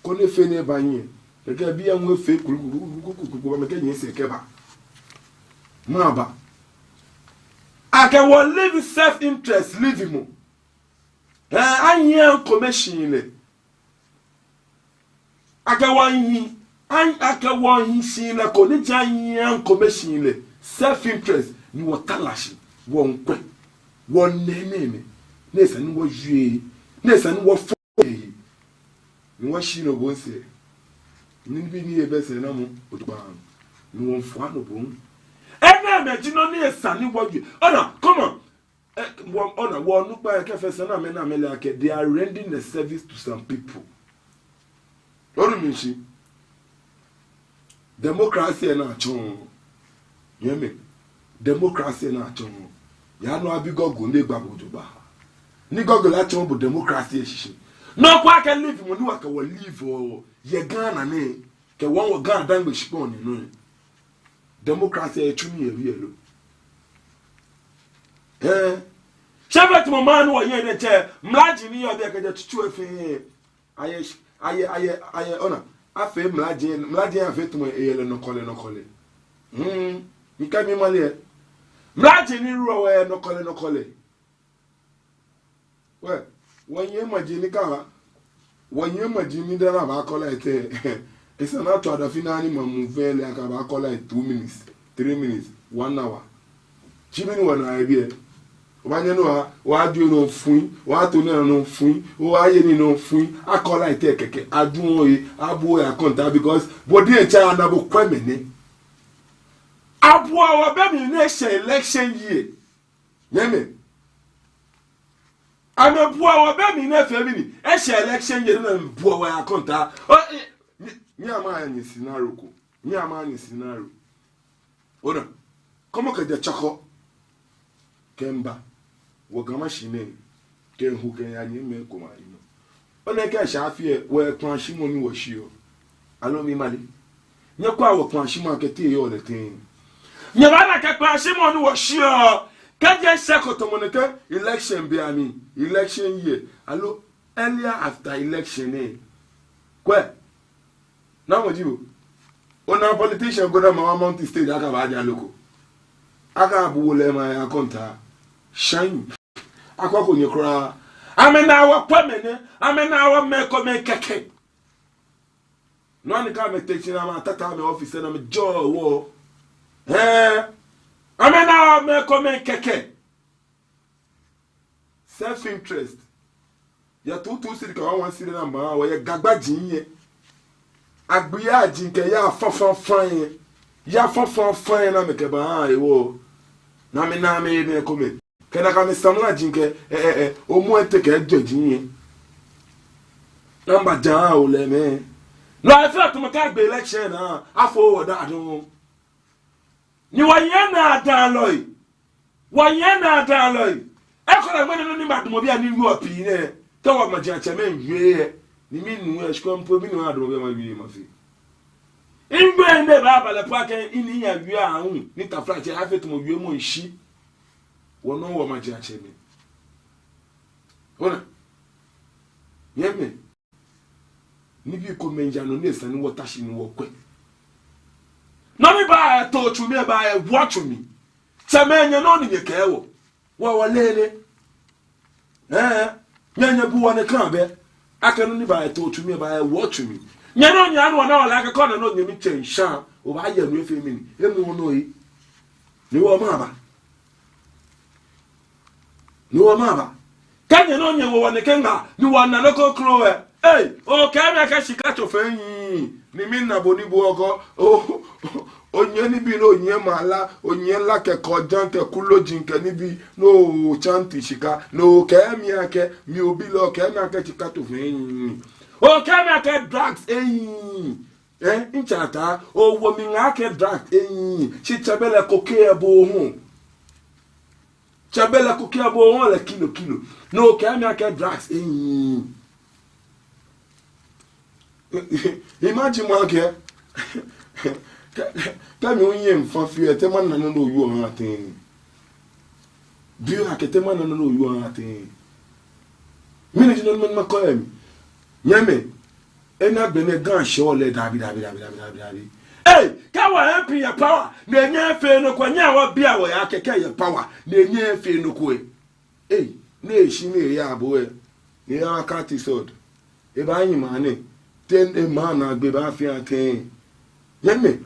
koni efee ni eba nyiɛ. Kɛkɛ bii lɛ hu efee kulukulu, kulukulu, kulukulu, amɛkɛnyiɛ esɛɛ kɛba. Mɛɛba? Akɛ wɔ live self interest, live mɔ. Ɛɛ, anyiɛ ŋkome shihilɛ. Akɛ wɔnyiɛ, an-, akɛ wɔnyiɛ shihilɛ ko, ni ja anyiɛ ŋkome shihilɛ. Self interest, ni wɔta lashi, wɔŋkwɛ, wɔnɛɛ nɛɛ, nɛɛ, nɛɛ esa ni wɔjie, nɛɛ esa ni wɔfɔ. Ni wɔshi nɔ bɔ ni sɛɛ. Nibii ni yɛ bɛ sɛɛnamɔ, ojogbaŋŋ. Ni wɔmiifɔ nɔ bɔ. Enɛɛmɛi ji nɔ ni esa ni wɔjie. Ona, come on. Eh, wɔ, ona, wɔnukpai lɛ kɛ fɛɛ sɛɛ ni amɛ ni amɛle akɛ, they are rendering a service to some people. Onu mi shishi. Democracy lɛ ni atsɔɔ. Nyɛmi. Democracy lɛ ni atsɔɔ. Ya nɔ abi Google ni egba bo jogbaŋŋ. Ni Google lɛ atsɔɔ bo democracy lɛ shishi. Nɔ ko akɛ live mɔ ni wɔkɛ wɔ live oo. Yɛ Ghana nɛɛ. Kɛ wɔ wɔ GaDangme shikpɔŋ nɛɛ nɔ. Democracy lɛ etsu nii yɛ biɛ lo. Ɛɛ. Shi fɛɛ tamɔ maŋ ni wɔyɔɔ nɛɛ tsɛ. Mlaji ni yɔɔ biɛ kɛjɛ tsutsu lɛ fɛɛ. Ayɛ, ayɛ, ayɛ, ayɛ, ona. Afee mlaji, mlaji afee tamɔ eyɛ lɛ nɔkɔlɛ, nɔkɔlɛ. Hmm, mikɛɛ mi male lɛ. Mlaji ni rɔ wɛ nɔkɔlɛ, nɔkɔlɛ. Wɛ, wɔnyiɛ maji ni kaba. Wɔnyiɛ maji ni dani abaakɔ light lɛ. Esa ni atswa adafi naa ni mamu fɛɛ lɛ akɛ abaakɔ light two minutes, three minutes, one hour. Shi mɛni wɔnaa yɛ biɛ. Obaanyɛ ni owa, owaajie nɔ fui, owaato nii nɔ fui, owaaye nii nɔ fui, akɔ light lɛ kɛkɛ, aduɔ ohe, abuɔ ohe akɔntaa because bo diɛŋtsɛ ana bo kwɛmɔ nɛɛ. Abuɔ wɔ be mli ni eshɛ election year. Nyɛmi, Amɛbua wɔ be mli ni efee mɛni? Eshɛ election year ni amɛbua wɔ yɛ akɔntaa. O, eh, ni, ni amɛya nyɛ scenario ko. Ni amɛya nyɛ scenario. Ona, kɔmɔ kɛjɛ Chorkor kɛmiiba wɔ Ga Mashi nɛɛ, kɛmiiho kɛmiiya nyɛmimɛi komɛi anɔ. Ona akɛ eshɛ afi lɛ, wɔyɛ kpãashimɔ ni wɔshiɔ. Aloo mimale? Nyɛkwɛa wɔ kpãashimɔ akɛ te eyɔɔ lɛ tɛŋŋ. Nyɛbaana akɛ kpãashimɔ ni wɔshiɔ, kɛji eshɛ ko tamɔ nɛkɛ election be amli, election year, aloo earlier after election lɛ. Kwɛ. Namɔ ji bo? Ona politician ko ni amɛwa mount stage akɛbaaja loo ko? Akɛbu wɔ lɛ amɛya akɔntaa. Shine. Akwɛko nyɛ kwraa. Amɛnaa wɔkwɛmɛi nɛɛ, amɛnaa wɔmɛi komɛi kɛkɛ. Nɔ ni kã amɛtee shi ni amɛtata amɛ office ni amɛjɔɔ wɔ. Ɛɛ. Amɛnaa wɔmɛi komɛi kɛkɛ. Self interest. Yɛ two two cedi kɛ one one cedi ni amɛbaaha wɔ yɛ Ga gbaji lɛ. Agbiaji kɛ yaa faŋfaŋfaŋ lɛ. Yaa faŋfaŋfaŋ lɛ ni amɛkɛbaaha wɔ. Ni amɛnaa amɛmɛi komɛi. Kɛ nakai amɛsamlaji kɛ, ɛ, ɛ, ɛ, omɔ ete kɛ jɔji lɛ. Ni amɛbaaja aha wɔ lɛ mɛi. No efee tamɔ akɛ agbe election ni afo wɔ daa dɔŋŋ. Ni wɔyɛ naadaŋlɔi. Wɔyɛ naadaŋlɔi. Ekolɛ ŋmɛnɛ nɔ ni madumɔ biɛ ni yɔɔ pii nɛɛ, kɛ wɔmajiatsɛmɛi wie lɛ, ni minu lɛ, shi kɛ po minu adumɔ biɛ mawie mafee. Miwie nɛɛ baaba lɛ po akɛ mini miyawie aahu ni taflatsɛ afee tamɔ wiemɔ mishi. Wɔnɔ wɔmajiatsɛmɛi. Ona. Nyɛmimɛi. Nibii komɛi yaa nɔ ni esa ni wɔta shi ni wɔkwɛ. Nɔ ni baatɔ tsu mli lɛ baawɔ tsu mli. Tsɛmɛi, nyɛnɔ ni nyɛkɛɛ wɔ. Wɔ wɔleee lɛ. Ɛɛ, nyɛ nyɛbu wɔ nɛkɛ bɛ. Akɛ nɔ ni baatɔ tsu mli lɛ baawɔ tsu mli. Nyɛnɔ nyɛnɔ wɔnaa wɔle akɛ kɛ ona ni onyɛmi tsɛ ŋshã, obaaye nɔ efee mɛni? Emu onɔ lɛ. Ni wɔmaba. Ni wɔmaba. Kɛ nyɛnɔ nyɛwo wɔ nɛkɛ ŋaa, ni wɔna nɔ ko kroko lɛ. Ei, okɛɛ mi akɛ shika tsofa enyɔ. Ni mina bo ni bo oko. O, o, onyɛ nibii ni onyɛ mala, onyɛ la kɛ kɔɔjan kɛ kuloji kɛ nibii, ni ochanti shika. Ni okɛɛ mi akɛ, mi obi lɛ okɛɛ mi akɛ shika tsofa enyɔ. Okɛɛ mi akɛ drugs enyɔ. Ɛɛ, ntsata, owo mi ŋaa akɛ drugs enyɔ. Shi tsɛbelɛ cocaine bo hu. Tsɛbelɛ cocaine bo hu lɛ kilo kilo. Ni okɛɛ mi akɛ drugs enyɔ. Imagine mɔ akɛ. Kɛ, kɛ mi hu minyɛ mifã fioo lɛ, te mana nɔ ni oyɔɔ ha tɛŋŋ? Biɔ akɛ te mana nɔ ni oyɔɔ ha tɛŋŋ? Mɛni ji nɔ ni mɛni makɔ yɛ mli? Nyɛmimɛi, ena gbɛ nɛɛ Ga shɛɔ lɛ dabi, dabi, dabi, dabi, dabi, dabi. Ei, kɛ wɔ MP yɛ power, ni enyɛɛɛ efee nɔ ko, nyɛhaa wɔbia wɔhe akɛ kɛ eyɛ power, ni enyɛɛɛ efee nɔ ko lɛ. Ei, ni eshi ni eya abo lɛ, ni eya kati sɔd. Ebaahi maŋ nɛɛ, te emaŋ naagbee baafee tɛŋŋ? Nyɛmimɛi,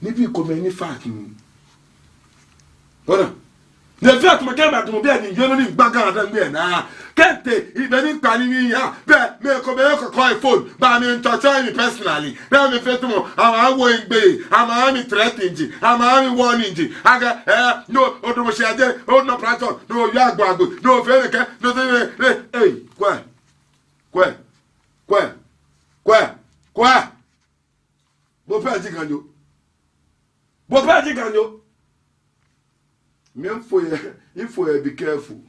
nibii komɛi ni fact ni. Ona. Ni efee tamɔ akɛ madumɔ biɛ ni yɔɔ nɔ ni migba Ga-Dangme naa. Kɛntɛ, be ni mikpa ni miya, be mɛi komɛi kɔkɔɔ phone, ba mi ntsɔtsɔ mi personally. Be mifee tamɔ, amɛwo migbee, amɛha mi threaten ji, amɛha mi warning ji. Akɛ, eh, no, odumɔ shi aje, onɔ platform, no, oyagbo agbo, no, ofee nɛkɛ, no, ofee nɛkɛ, ei, kwɛ, kwɛ, kwɛ, kwɛ, kwɛ. Bo pɛ ji Ganyo. Bo pɛ ji Ganyo. Mɛi, mifo yɛ, mifo yɛ, be careful.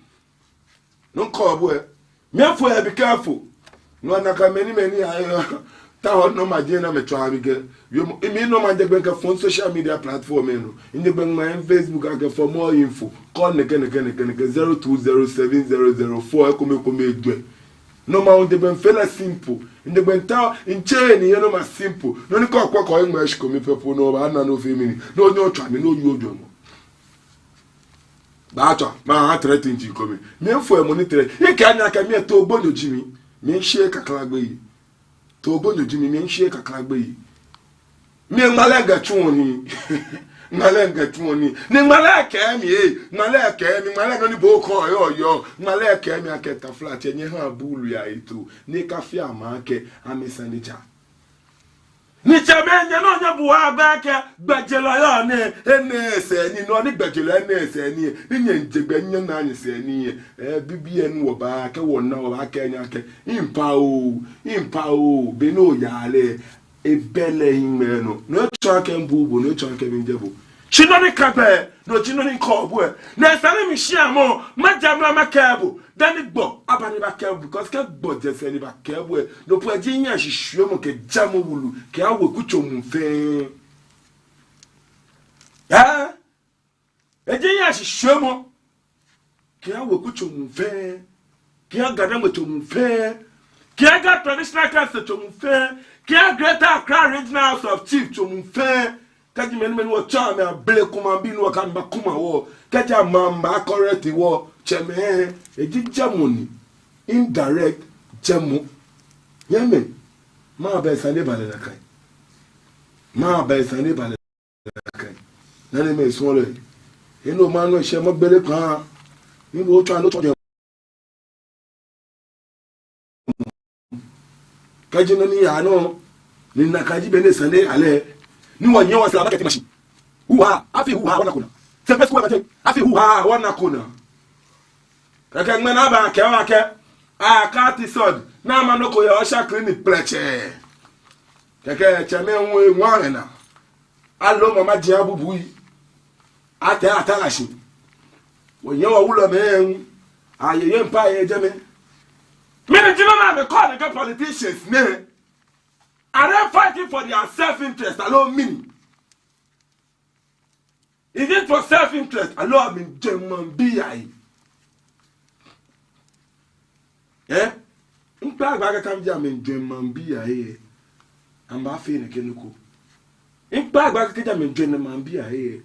Nɔ ko bɛ. Mɛi, mifo yɛ, be careful. No nakai mɛni mɛni ayɛ. Taoɔ nɔ ma je na mɛtswa mi kɛ. Yo, mi nɔ ma je gbɛ kɛ phone social media platform lɛ nɔ. Nje gbɛ ma Facebook akɛ for more info. Call nɛkɛ nɛkɛ nɛkɛ nɛkɛ zero two zero seven zero zero four ekome ekome ejwɛ. Nɔ ma nje gbɛ mifee lɛ simple. Nje gbɛ mitaoɔ, mitsɛ ni yɛ nɔ ma simple. Nɔ ni kɔkɔɔkɔ eŋmɛ shi ko mi pɛ po no baana no fee mɛni. No nyɔ tswa mi no yo jɔmɔ. Baatswa, maha threaten ji ko mi. Mɛi, mifo yɛ mɔ ni threaten. Mikɛɛ nyɛ akɛ mi lɛ too gbonyo ji mi. Miishe kakla gbeyei. Too gbonyo ji mi, miishe kakla gbeyei. Mi ŋmalɛ ŋkɛtsuɔ nii. Ŋmalɛ ŋkɛtsuɔ nii. Ni ŋmalɛ kɛɛ mi, eh, ŋmalɛ kɛɛ mi, ŋmalɛ nɔ ni bo okɛɛ yɔɔ yɔɔ. Ŋmalɛ kɛɛ mi akɛ taflatsɛ nyɛhaa buulu yayi too. Ni ekafee amɛ akɛ amɛsane ja. Ni tsɛmɛi, nyɛnɔ nyɛbuaa abɛ akɛ gbɛjelɔ yɔɔ nɛɛ, enɛ sɛɛ nii, nɔ ni gbɛjelɔ enɛ sɛɛ nii, ni nyɛjeɔ gbɛ nyɛnaa nyɛsɛɛ nii. Ɛɛ, bibioo ni wɔba kɛ wɔna wɔbakɛɛ nyɛ akɛ, miipa oo, miipa oo, be ni oyaa lɛ, ebɛ lɛ hiŋmɛi nɔ. No etsɔɔ akɛ mibu bo, no etsɔɔ akɛ mijɛ bo. Shi nɔ ni ka gbɛ, no ji nɔ ni kɔɔ bo ɛ. Ni esa ni mi shia mɔ, majɛ mra makɛɛ bo. Dani gbɔ aba ni ebakɛɛ bo, because kɛ gbɔ jɛ sɛɛ ni ebakɛɛ bo ɛ, no po eji nyɛ shishwiemɔ kɛ jamɔ wulu kɛha weku tso muu fɛɛ. Ɛɛ, eji nyɛ shishwiemɔ kɛha weku tso muu fɛɛ, kɛha Ga-Dangme tso muu fɛɛ, kɛha Ga Traditional Council tso muu fɛɛ, kɛha Greater Accra Regional House of Chiefs tso muu fɛɛ. Kɛji mɛi ni, mɛi ni wɔtsɛɔ amɛ Abele Kumabii ni wɔkɛ amɛ bakuma wɔ, kɛji amɛ, amɛbaa correct wɔ, tsɛmɛi, eji jɛmɔ ni, indirect jɛmɔ. Nyɛmɛi, mɛɛba sane ba lɛ nakai? Mɛɛba sane ba lɛ nakai? Nɔ ni misuɔlɔ, enɔ ma nɔ shɛ mɔ gbele kpaa, ni bo tswa nɔ tsɔ jɛ. Kɛji nɔ ni yaa nɔ, ni nakai ji bɔ ni sane lɛ ale, ni wɔnyɛ wɔsɛɛ abakɛtee mashi. Hoo-haa, afii hoo-haa wɔnako naa. Sɛmpɛ Square bate, afii hoo-haa wɔnako naa. Kɛkɛ ŋmɛnɛ abakɛɛ wɔ akɛ, akati sɔd, ni ama nɔ ko yɛ Osha Clinic plɛtsɛ. Kɛkɛ tsɛmɛi ŋwɛi ŋwɛi naa. Aloo mama jia bubui. Atɛ atala shi. Wɔnyɛ wɔwulɔmɛi ŋ. Ayeye mpa yɛ jɛmɛ. Mɛni ji nɔ ni amɛkɔɔ nɛkɛ politicians nɛɛ? Are they fighting for their self-interest aloo mɛni? Is it for self-interest aloo amɛmiijwɛŋ maŋbii ahe? Ɛɛ? Miikpa gbɛ akɛ kɛji amɛmiijwɛŋ maŋbii ahe, amɛbaafee nɛkɛ nɔ ko. Miikpa gbɛ akɛ kɛji amɛmiijwɛŋ maŋbii ahe,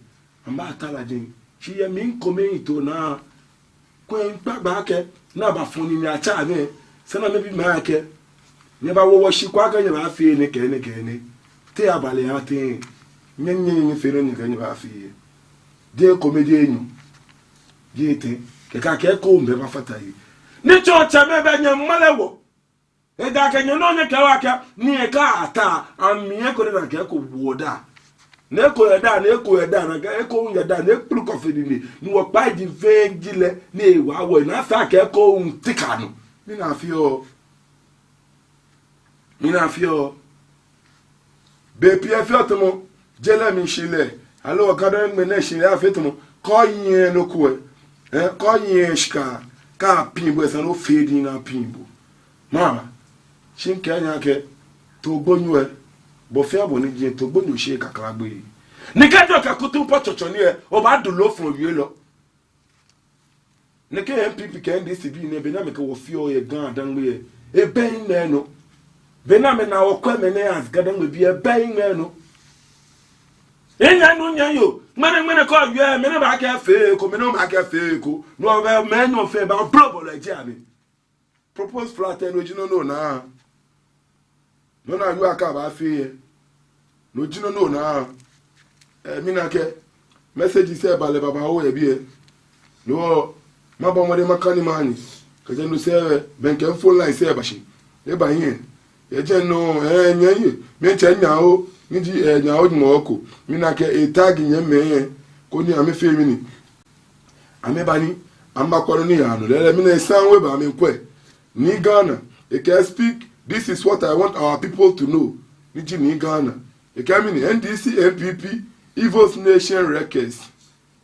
amɛbaatara jɛi. Shi yɛ mi ŋkome yitso naa, kulɛ miikpa gbɛ akɛ, ni abafɔ nine atsa amɛ, esa ni amɛbi amɛ akɛ, nyɛbawo wɔ shi kwraa akɛ nyɛbaafee nɛkɛ nɛkɛ nɛɛ. Te abaale aha tɛŋŋ? Nyɛ, nyɛ, nyɛ, nyɛfee nɔ ni nyɛkɛɛ nyɛbaafee. Jeee kome, jeee enyɔ, jeee etɛ. Kɛkɛ akɛ eko ŋmɛ bafata he. Ni tsɔɔ tsɛmɛi, bɛ nyɛmale wɔ. Ejaakɛ nyɛnɔ nyɛkɛɛ wɔ akɛ, ni eka ata, amɛ eko ni nakai eko wo da. Ni eko yɛ da, ni eko yɛ da, nakai eko hu yɛ da, ni ekpulu kɔ fe dini, ni wɔkpa eji fɛɛ ji lɛ, ni ewa wɔ, ni esa akɛ eko hu tika nɔ. Mina fioo. Mina fioo. Bei pii efeɔ tamɔ, je lɛ mli shihilɛ, aloo Ga-Dangme nɛɛ shihilɛ efeɔ tamɔ, kɛ ohiɛ nɔ ko ɛ, ɛɛ, kɛ ohiɛ shika, kɛ apiŋ bo, esa ni ofee diŋŋ ni apiŋ bo. Mama, shi mikɛɛ nyɛ akɛ, too gbonyo ɛ, bɔ fɛɛ bɔ ni ji, too gbonyo shi kakla gbeyei. Ni kɛji okɛ kutu pɔ tsɔtsɔ nii ɛ, obaadu loofɔlɔ wielɔ. Nɛkɛ N P P kɛ N D C bii nɛɛ, bɔ ni amɛkɛ wɔ feɔ yɛ Ga-Dangme ɛ, ebɛ hiŋmɛi nɔ. Bɔ ni amɛnaa wɔ kwɛmɔ nɛɛ as Ga-Dangme bii, ebɛ hiŋmɛi nɔ. Enyɛ nu nyɛ yoo, ŋmɛnɛ ŋmɛnɛ kɛ oyɔɔ ɛ, mɛi nɛɛ baakɛɛ fee eko, mɛi nɛɛ baakɛɛ fee eko. No hewɔ mɛi enyɔ fɛɛ baablɔ bɔlɔ eji amɛ. Proposed flat ɛ, no ji nɔ ni onaa? No ni ayɔɔ akɛ abaafee ɛ, no ji nɔ ni onaa? Ɛɛ, mina akɛ messages ɛ ba lɛ babaoo yɛ biɛ. No hewɔ mabɔ mɔdɛŋ makane maha nyɛ. Kɛjɛ no sɛɛ, bɛ mikɛ phone lines ɛ ba shi. Eba hiɛ. Yɛ jɛmɛ nɔ, ɛɛ, nyɛ yɛ. Mitsɛ Nyao, ni ji, ɛɛ, Nyao Jumɔ ko. Mina akɛ etag nyɛmɛi ɛ, koni amɛfee mɛni? Amɛba ni amɛbakwɛ nɔ ni yaa nɔ. Lɛɛlɛŋ mina esan we ba amɛkwɛ. Nii Ghana, ekɛɛ speak, this is what I want our people to know. Ni ji Nii Ghana. Ekɛɛ mɛni, N D C, N P P, evil's nation wreckers.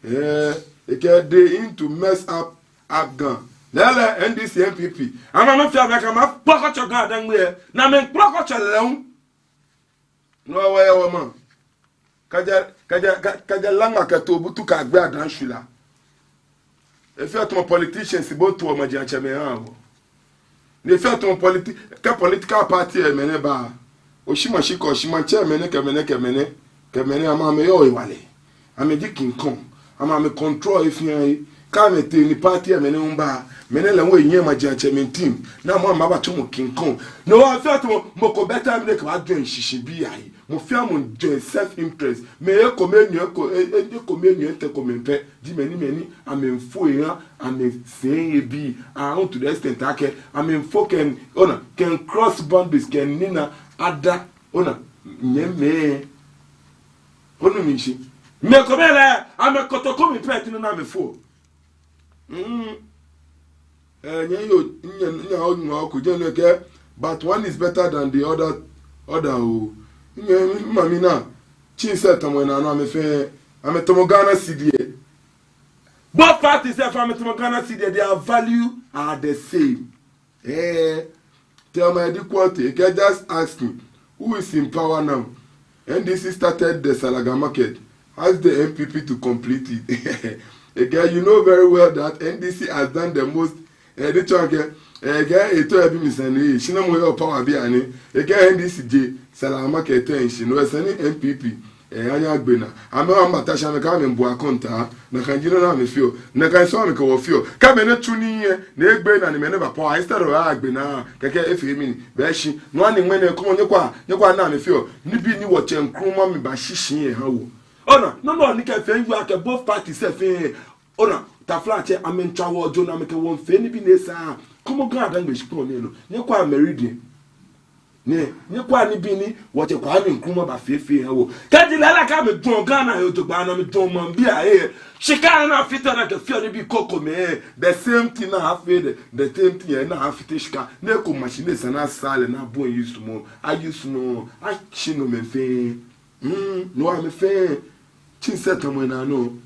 Ɛɛ, ekɛɛ they in to mess up, up Ga. Lɛɛlɛŋ N D C, N P P. Amɛ amɛfee amɛ akɛ amɛkpɔkɔtsɔ Ga-Dangme ɛ. Ni amɛkpɔkɔtsɔ lɛ hu. No hewɔ yɛ wɔmaŋ. Kɛjɛ, kɛjɛ, kɛ-, kɛjɛ Laŋma kɛtee Obutu kɛyagbe Adanshwila. Efeɔ tamɔ politicians bɔ toɔ majiatsɛmɛi haa wɔ. Ni efeɔ tamɔ politi-, kɛ political party ɛ mɛi nɛɛ ba. Oshimashi kɛ oshimatsɛ mɛi nɛɛ kɛ mɛi nɛɛ kɛ mɛi nɛɛ, kɛ mɛi nɛɛ amɛ amɛyɔɔ hewalɛ. Amɛji King Kong. Amɛ amɛ control he fɛɛ he. Kɛ amɛtee ni party ɛ mɛi nɛɛ hu ba, mɛi nɛɛ lɛ hu enyɛ majiatsɛmɛi team. Ni amɛ amɛbaatsɔmɔ King Kong. No hewɔ efeɔ tamɔ mɔ ko bɛ time ni ekɛbaajoin shishibii ahe. Mɔ fɛɛ mɔ join self interest. Mɛi ekomɛi enyɔ, eko, e, e, ekomɛi enyɔ etɛ komɛi pɛ ji mɛi ni, mɛi ni amɛmiifo eha amɛsɛɛ ebii. Ahu to the extent akɛ amɛmiifo kɛ, ona, kɛ cross boundaries kɛnina other, ona, Nyɛmimɛi, onu mishishi? Mɛi komɛi lɛ, amɛkotoku mli pɛ ji nɔ ni amɛfeɔ. Mm. Eh, nyɛ yoo, nyɛ, nyɛ, nyɛ, oko jɛ nɛkɛ, but one is better than the other, other o. Nyɛ, mami na, tsɛ sɛɛ tamɔ enaa nɔ amɛ fɛɛ, amɛtamɔ Ghana cedi lɛ. Both parties, if amɛtamɔ Ghana cedi lɛ, their value are the same. Eh, Thelma Eddie Quartey, ekɛɛ just ask me, who is in power now? N D C started the Salaga market. Ask the N P P to complete it. Ekɛɛ, you know very well that N D C has done the most. Eh, this one kɛ, eh, ekɛɛ, eto ebi mi sane, shi namɔ yɔɔ power bianɛ. Ekɛɛ N D C je Salaga market lɛ shishi, no esa ni N P P, eh, anyɛ agbe naa. Amɛ wa mba ta shi amɛkɛɛ amɛmiibu akɔntaa. Nakai ji nɔ ni amɛfeɔ. Nakai sɔŋŋ amɛkɛ wɔ feɔ. Kɛ mɛi ni tsu nii lɛ, ni egbe naa ni mɛi ni ba power, instead of agbe naa, kɛkɛ efee mɛni, bɛ shi. No hewɔ ni ŋmɛnɛ, kɔmɔ nyɛkwɛa, nyɛkwɛa nɔ ni amɛfeɔ. Nibii ni wɔtsɛ Nkrumah miiba shishi lɛ eha wɔ. Ona, no nɔ ni kɛ fɛɛ yɔɔ akɛ both parties lɛ fɛɛ. Ona, taflatsɛ, amɛmiitswa wɔ jogbaŋŋ ni amɛkɛ wɔ miifee nibii ni esaaa. Kɔmɔ Ga-Dangme shikpɔŋ nɛɛ nɔ. Nyɛkwɛa Meridian. Nyɛ, nyɛkwɛa nibii ni wɔtsɛ Kwame Nkrumah bafee fɛɛ eha wɔ. Kɛji lɛɛlɛŋ kɛ amɛjwɛŋ Ghana he jogbaŋŋ ni amɛjwɛŋ maŋbii ahe, shika ni afiteɔ ni akɛfeɔ nibii krokomɛi, the same thing ni afeɔ, the, the same thing lɛ ni afiteɔ shika. Ni eko machine ni esa ni asaa lɛ ni abu use mɔ, a-use nɔ, ashi nomɛi fɛɛ. Mm, no amɛ fɛɛ. Tsɛ sɛɛ tamɔ enaa nɔ.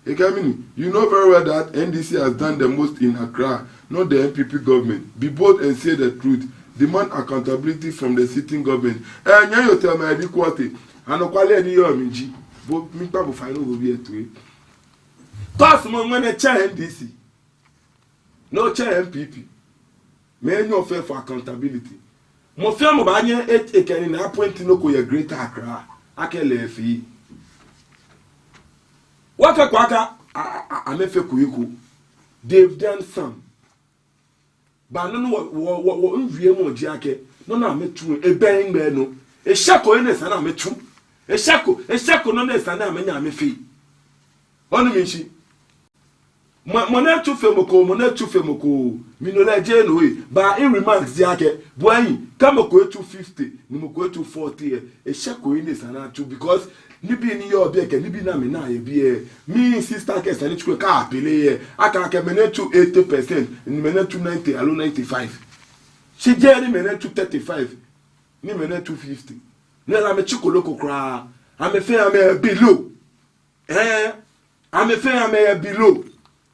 Ekɛɛ mɛni, you know very well that N D C has done the most in Accra, not the N P P government. Be bold and say the truth. Demand accountability from the sitting government. Eh, nyɛ yoo Thelma Eddie Quartey, anɔkwale ni yɔɔ mli ji, bo, miikpa bo fai ni obi lɛ toi. Tɔ small, ŋmɛnɛ tsɛ N D C. No tsɛ N P P. Mɛi enyɔ fɛɛ for accountability. Mɔ fɛɛ mɔ baanyɛ e-, ekɛ enine a-appoint nɔ ko yɛ Greater Accra akɛ lɛ efee. Wɔkɛɛ kwɛ akɛ a-, a-, a-, amɛfeko eko. They've done some. But no nɔ wɔ, wɔ, wɔ, wɔmiiwie mɔ ji akɛ, nɔ ni amɛtsu lɛ, ebɛ ŋmɛnɛ nɔ. Eshɛko he ni esa ni amɛtsu. Eshɛko, eshɛko nɔ ni esa ni amɛnyɛ amɛfee. Onu mishishi? Mɔ, mɔ ni etsu fe mɔ ko, mɔ ni etsu fe mɔ ko, mi nɔ lɛ jeee no lɛ. But mi remarks ji akɛ, bɔ ni, kɛ mɔ ko etsu fifty, ni mɔ ko etsu forty lɛ, eshɛko he ni esa ni atsu, because nibii ni yɔɔ biɛ kɛ nibii ni amɛnaa yɛ biɛ, mi sister kɛ sane tsu ko ka apele lɛ, akɛɛ akɛ mɛi ni tsu eighty percent, ni mɛi ni tsu ninety aloo ninety-five. Shi jeee ni mɛi ni tsu thirty-five, ni mɛi ni tsu fifty. No lɛ amɛtsuko nɔ ko kwraa, amɛ fɛɛ amɛyɛ below. Eh, amɛ fɛɛ amɛyɛ below.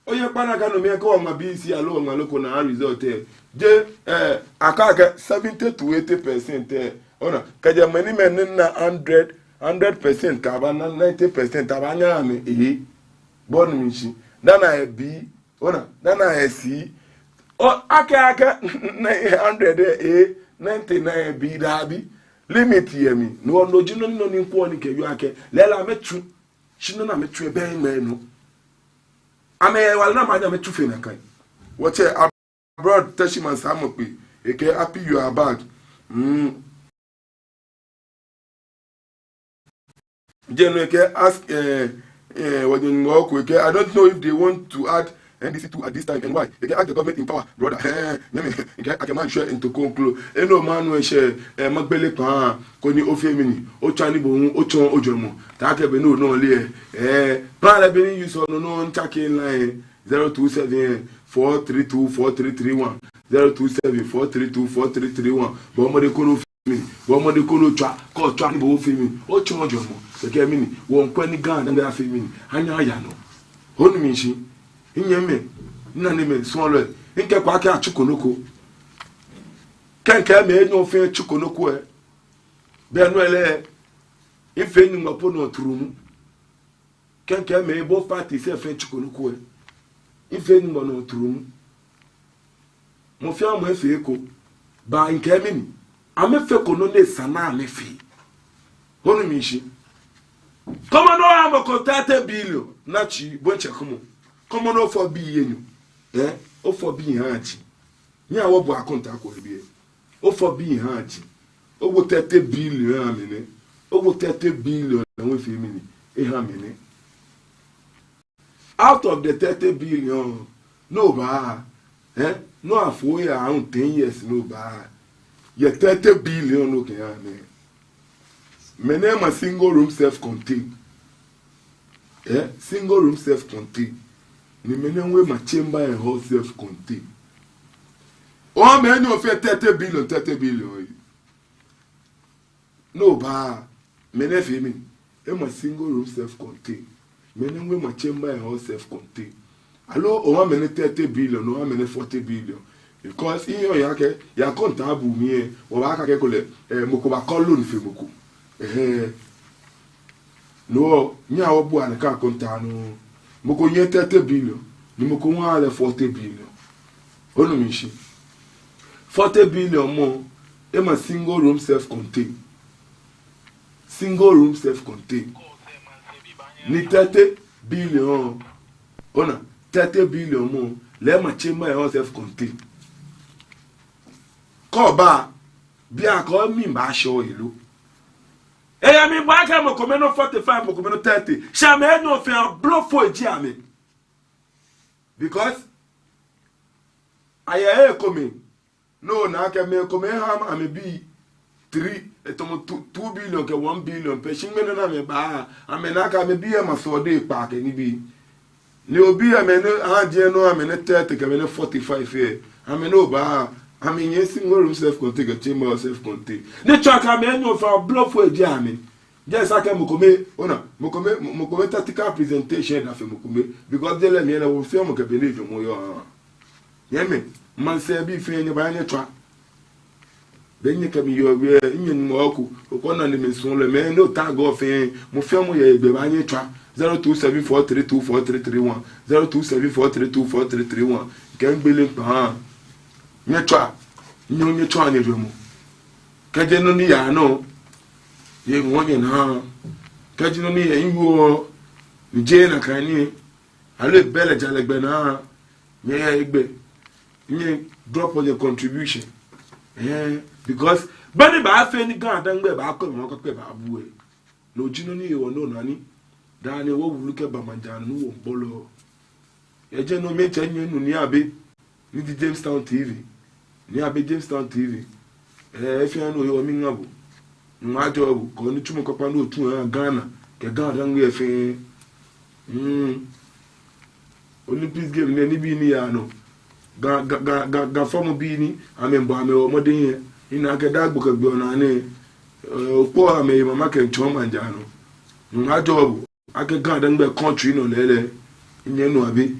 Oye kpana ka no mli akɛ wɔŋma B E C aloo wɔŋma nɔ ko ni a-result lɛ. Jeee, eh, akɛɛ akɛ seventy to eighty percent lɛ. Ona, kɛjɛ mɛi ni, mɛi ni na hundred, hundred percent kɛba na ninety percent abaanyɛ amɛ, eh. Bo onu mishishi? Dani ayɛ B, ona, dani ayɛ C. O, akɛɛ akɛ hundred lɛ, eh, ninety ni ayɛ B, dabi. Limit yɛ mli. No, no ji nɔ ni, nɔ ni mikwɛɔ ni mikɛwieɔ akɛ, lɛɛlɛŋ amɛtsu. Shi nɔ ni amɛtsu lɛ ebɛ ŋmɛnɛ nɔ. Amɛyɛ wala ni amɛnyɛ amɛtsu fe nakai. Wɔtsɛ abroad Teshie Mensah Amarkpei, ekɛɛ happy you are back. Mm. Jɛ nɔ ekɛɛ ask, eh, eh, what you know, ekɛɛ, I don't know if they want to add N D C two at this time, and why? Ekɛɛ ask the government in power, brother. Eh, nyɛmi, ekɛɛ akɛ maŋ shwɛ nto konklo. Enɔ maŋ nɔ eshɛ, eh, magbele kpaa, koni ofee mɛni, otswa ni bo hu, otsɔɔ ojwɛŋmɔ. Taakɛ be nɔ nɔ lɛ, eh, plan lɛ be ni use nɔ nɔ ntsake line, zero two seven four three two four three three one, zero two seven four three two four three three one. Bɔ mɔdɛŋ koni ofee mɛni, bɔ mɔdɛŋ koni otswa, kɛ otswa ni bo ofee mɛni, otsɔɔ ojwɛŋmɔ. Kɛkɛ mɛni, wɔmiikwɛ ni Ga-Dangme afee mɛni, anyɛ aya nɔ. Onu mishishi? Minyɛmimɛi, minanemɛi, suɔlɔi, mikɛɛ kwɛ akɛ atsuko nɔ ko. Kɛ mikɛɛ mɛi enyɔ fɛɛ tsuko nɔ ko lɛ, bɛ no lɛ, mifee Nyɔŋmɔ po nɔ trumu. Kɛ mikɛɛ mɛi, both parties lɛ fɛɛ tsuko nɔ ko lɛ, mifee Nyɔŋmɔ nɔ trumu. Mɔ fɛɛ mɔ efee eko. But mikɛɛ mɛni, amɛfeko nɔ ni esa ni amɛfee. Onu mishishi? Kɔmɔ nɔ oha mɔ ko thirty billion, na tsi, bo ntsɛ kɔmɔ. Kɔmɔ nɔ ofɔ bii enyɔ. Eh, ofɔ bii oha tsi. Nyɛhaa wɔbu akɔntaa ko yɛ biɛ. Ofɔ bii oha tsi. Owo thirty billion oha mɛnɛ. Owo thirty billion ni ofee mɛni, oha mɛnɛ. Out of the thirty billion, no ba, eh, no afɔ ya around ten years, no ba. Yɛ thirty billion ni okɛha mɛi. Mɛnɛ ma single room self contain. Eh, single room self contain. Ni mɛnɛ hu ma chamber and hall self contain. Oha mɛi ni ofee thirty billion, thirty billion. No ba, mɛnɛ fee mɛni? Ema single room self contain. Mɛnɛ hu ema chamber and hall self contain. Aloo oha mɛnɛ thirty billion, oha mɛnɛ forty billion. Because in your yake, ya contact bu mi e, obaakɛɛ akɛ ekolɛ, eh, mɔ ko bakɔ loan fe mɔ ko. Eh. No, nyɛ obua ni akɛ contact nɔ. Mɔ ko nyɛ thirty billion, ni mɔ ko hu aha lɛ forty billion. Onu mishishi? Forty billion mɔ, ema single room self contain. Single room self contain. Ni thirty billion. Ona, thirty billion mɔ, lɛ ema chamber and hall self contain. Kɛ oba, bianɛ kɛ mi mibashɛ oyi lo. Eya mi bua akɛ mɔ kome nɔ forty-five, mɔ kome nɔ thirty. Shi amɛ enyɔ fɛɛ blɔfo ji amɛ. Because ayɛ ekomɛi. No, ona akɛ mɛi komɛi ha amɛbii three, etamɔ two, two billion kɛ one billion pɛ. Shi ŋmɛnɛ ni amɛba, amɛna akɛ amɛbii ema sɔɔ de kpa kɛ nibii. Ni obi amɛ ni aha jɛ nɔ amɛ ni thirty kɛ amɛ ni forty-five e. Amɛ ni oba, amɛnyɛ single room self contain kɛ chamber self contain. Ni tsɔɔ akɛ amɛ enyɔ fɛɛ blɔfo ji amɛ. Just akɛ mɔ kome, ona, mɔ kome, mɔ kome tactical presentation da fe mɔ kome. Because jeee lɛ mli lɛ wɔfeɔ mɔ kɛ bɔ ni ejwɛŋmɔ yɔɔ. Nyɛmimɛi, maŋsɛɛbii fɛɛ nyɛbaa nyɛtswa. Be ni nyɛkɛ mi yɔɔ biɛ, nyɛnu mɔ ko, okɔ na ni mi sɔn lɛ, mɛi ni otao fɛɛ, mɔ fɛɛ mɔ yɛ gbɛ baa nyɛtswa. Zero two seven four three two four three three one, zero two seven four three two four three three one. Kɛ migbele kpaa. Nyɛtswa, nyɛ, nyɛtswa nyɛjwɛŋmɔ. Kɛjɛ nɔ ni yaa nɔ, nyɛŋɔɔ nyɛnaa. Kɛji nɔ ni yɛ miwieɔ, mijɛ nakai nii, aloo ebɛ lɛ jalɛ gbɛ naa, nyɛya egbɛ, nyɛ drop nyɛ contribution. Eh, because be ni baafee ni GaDangme baakɔ, mɔ ko kpɛ baabu e. No ji nɔ ni yɔɔ nɔ nani. Dani wɔwulu kɛba maŋ jaa nɔ ni wɔmiibɔlɔ. Yɛ jɛmɛ nɔ mitsɛ nyɛnu Nii Abe, ni ji Jamestown T V. Nii Abe Jamestown T V. Eh, efee nɔ yɔɔ miŋa bo. Ŋmaa jɔɔ bo. Koni nitsumɔ kpakpa ni otsu yɛ Ghana kɛ GaDangme fɛɛ. Mm. Olympics game nɛɛ nibii ni yaa nɔ. Ga, Ga, Ga, Ga, Ga fɔmɔbii ni, amɛbɔ amɛmɔdɛŋ yɛ. Mina akɛ daa gbo kɛ gbo naa nɛɛ, eh, okpɔ amɛ yɛ mama kɛ ntsɔɔ maŋ jaa nɔ. Ŋmaa jɔɔ bo. Akɛ GaDangme country nɔ lɛɛlɛŋ. Nyɛnu Abe.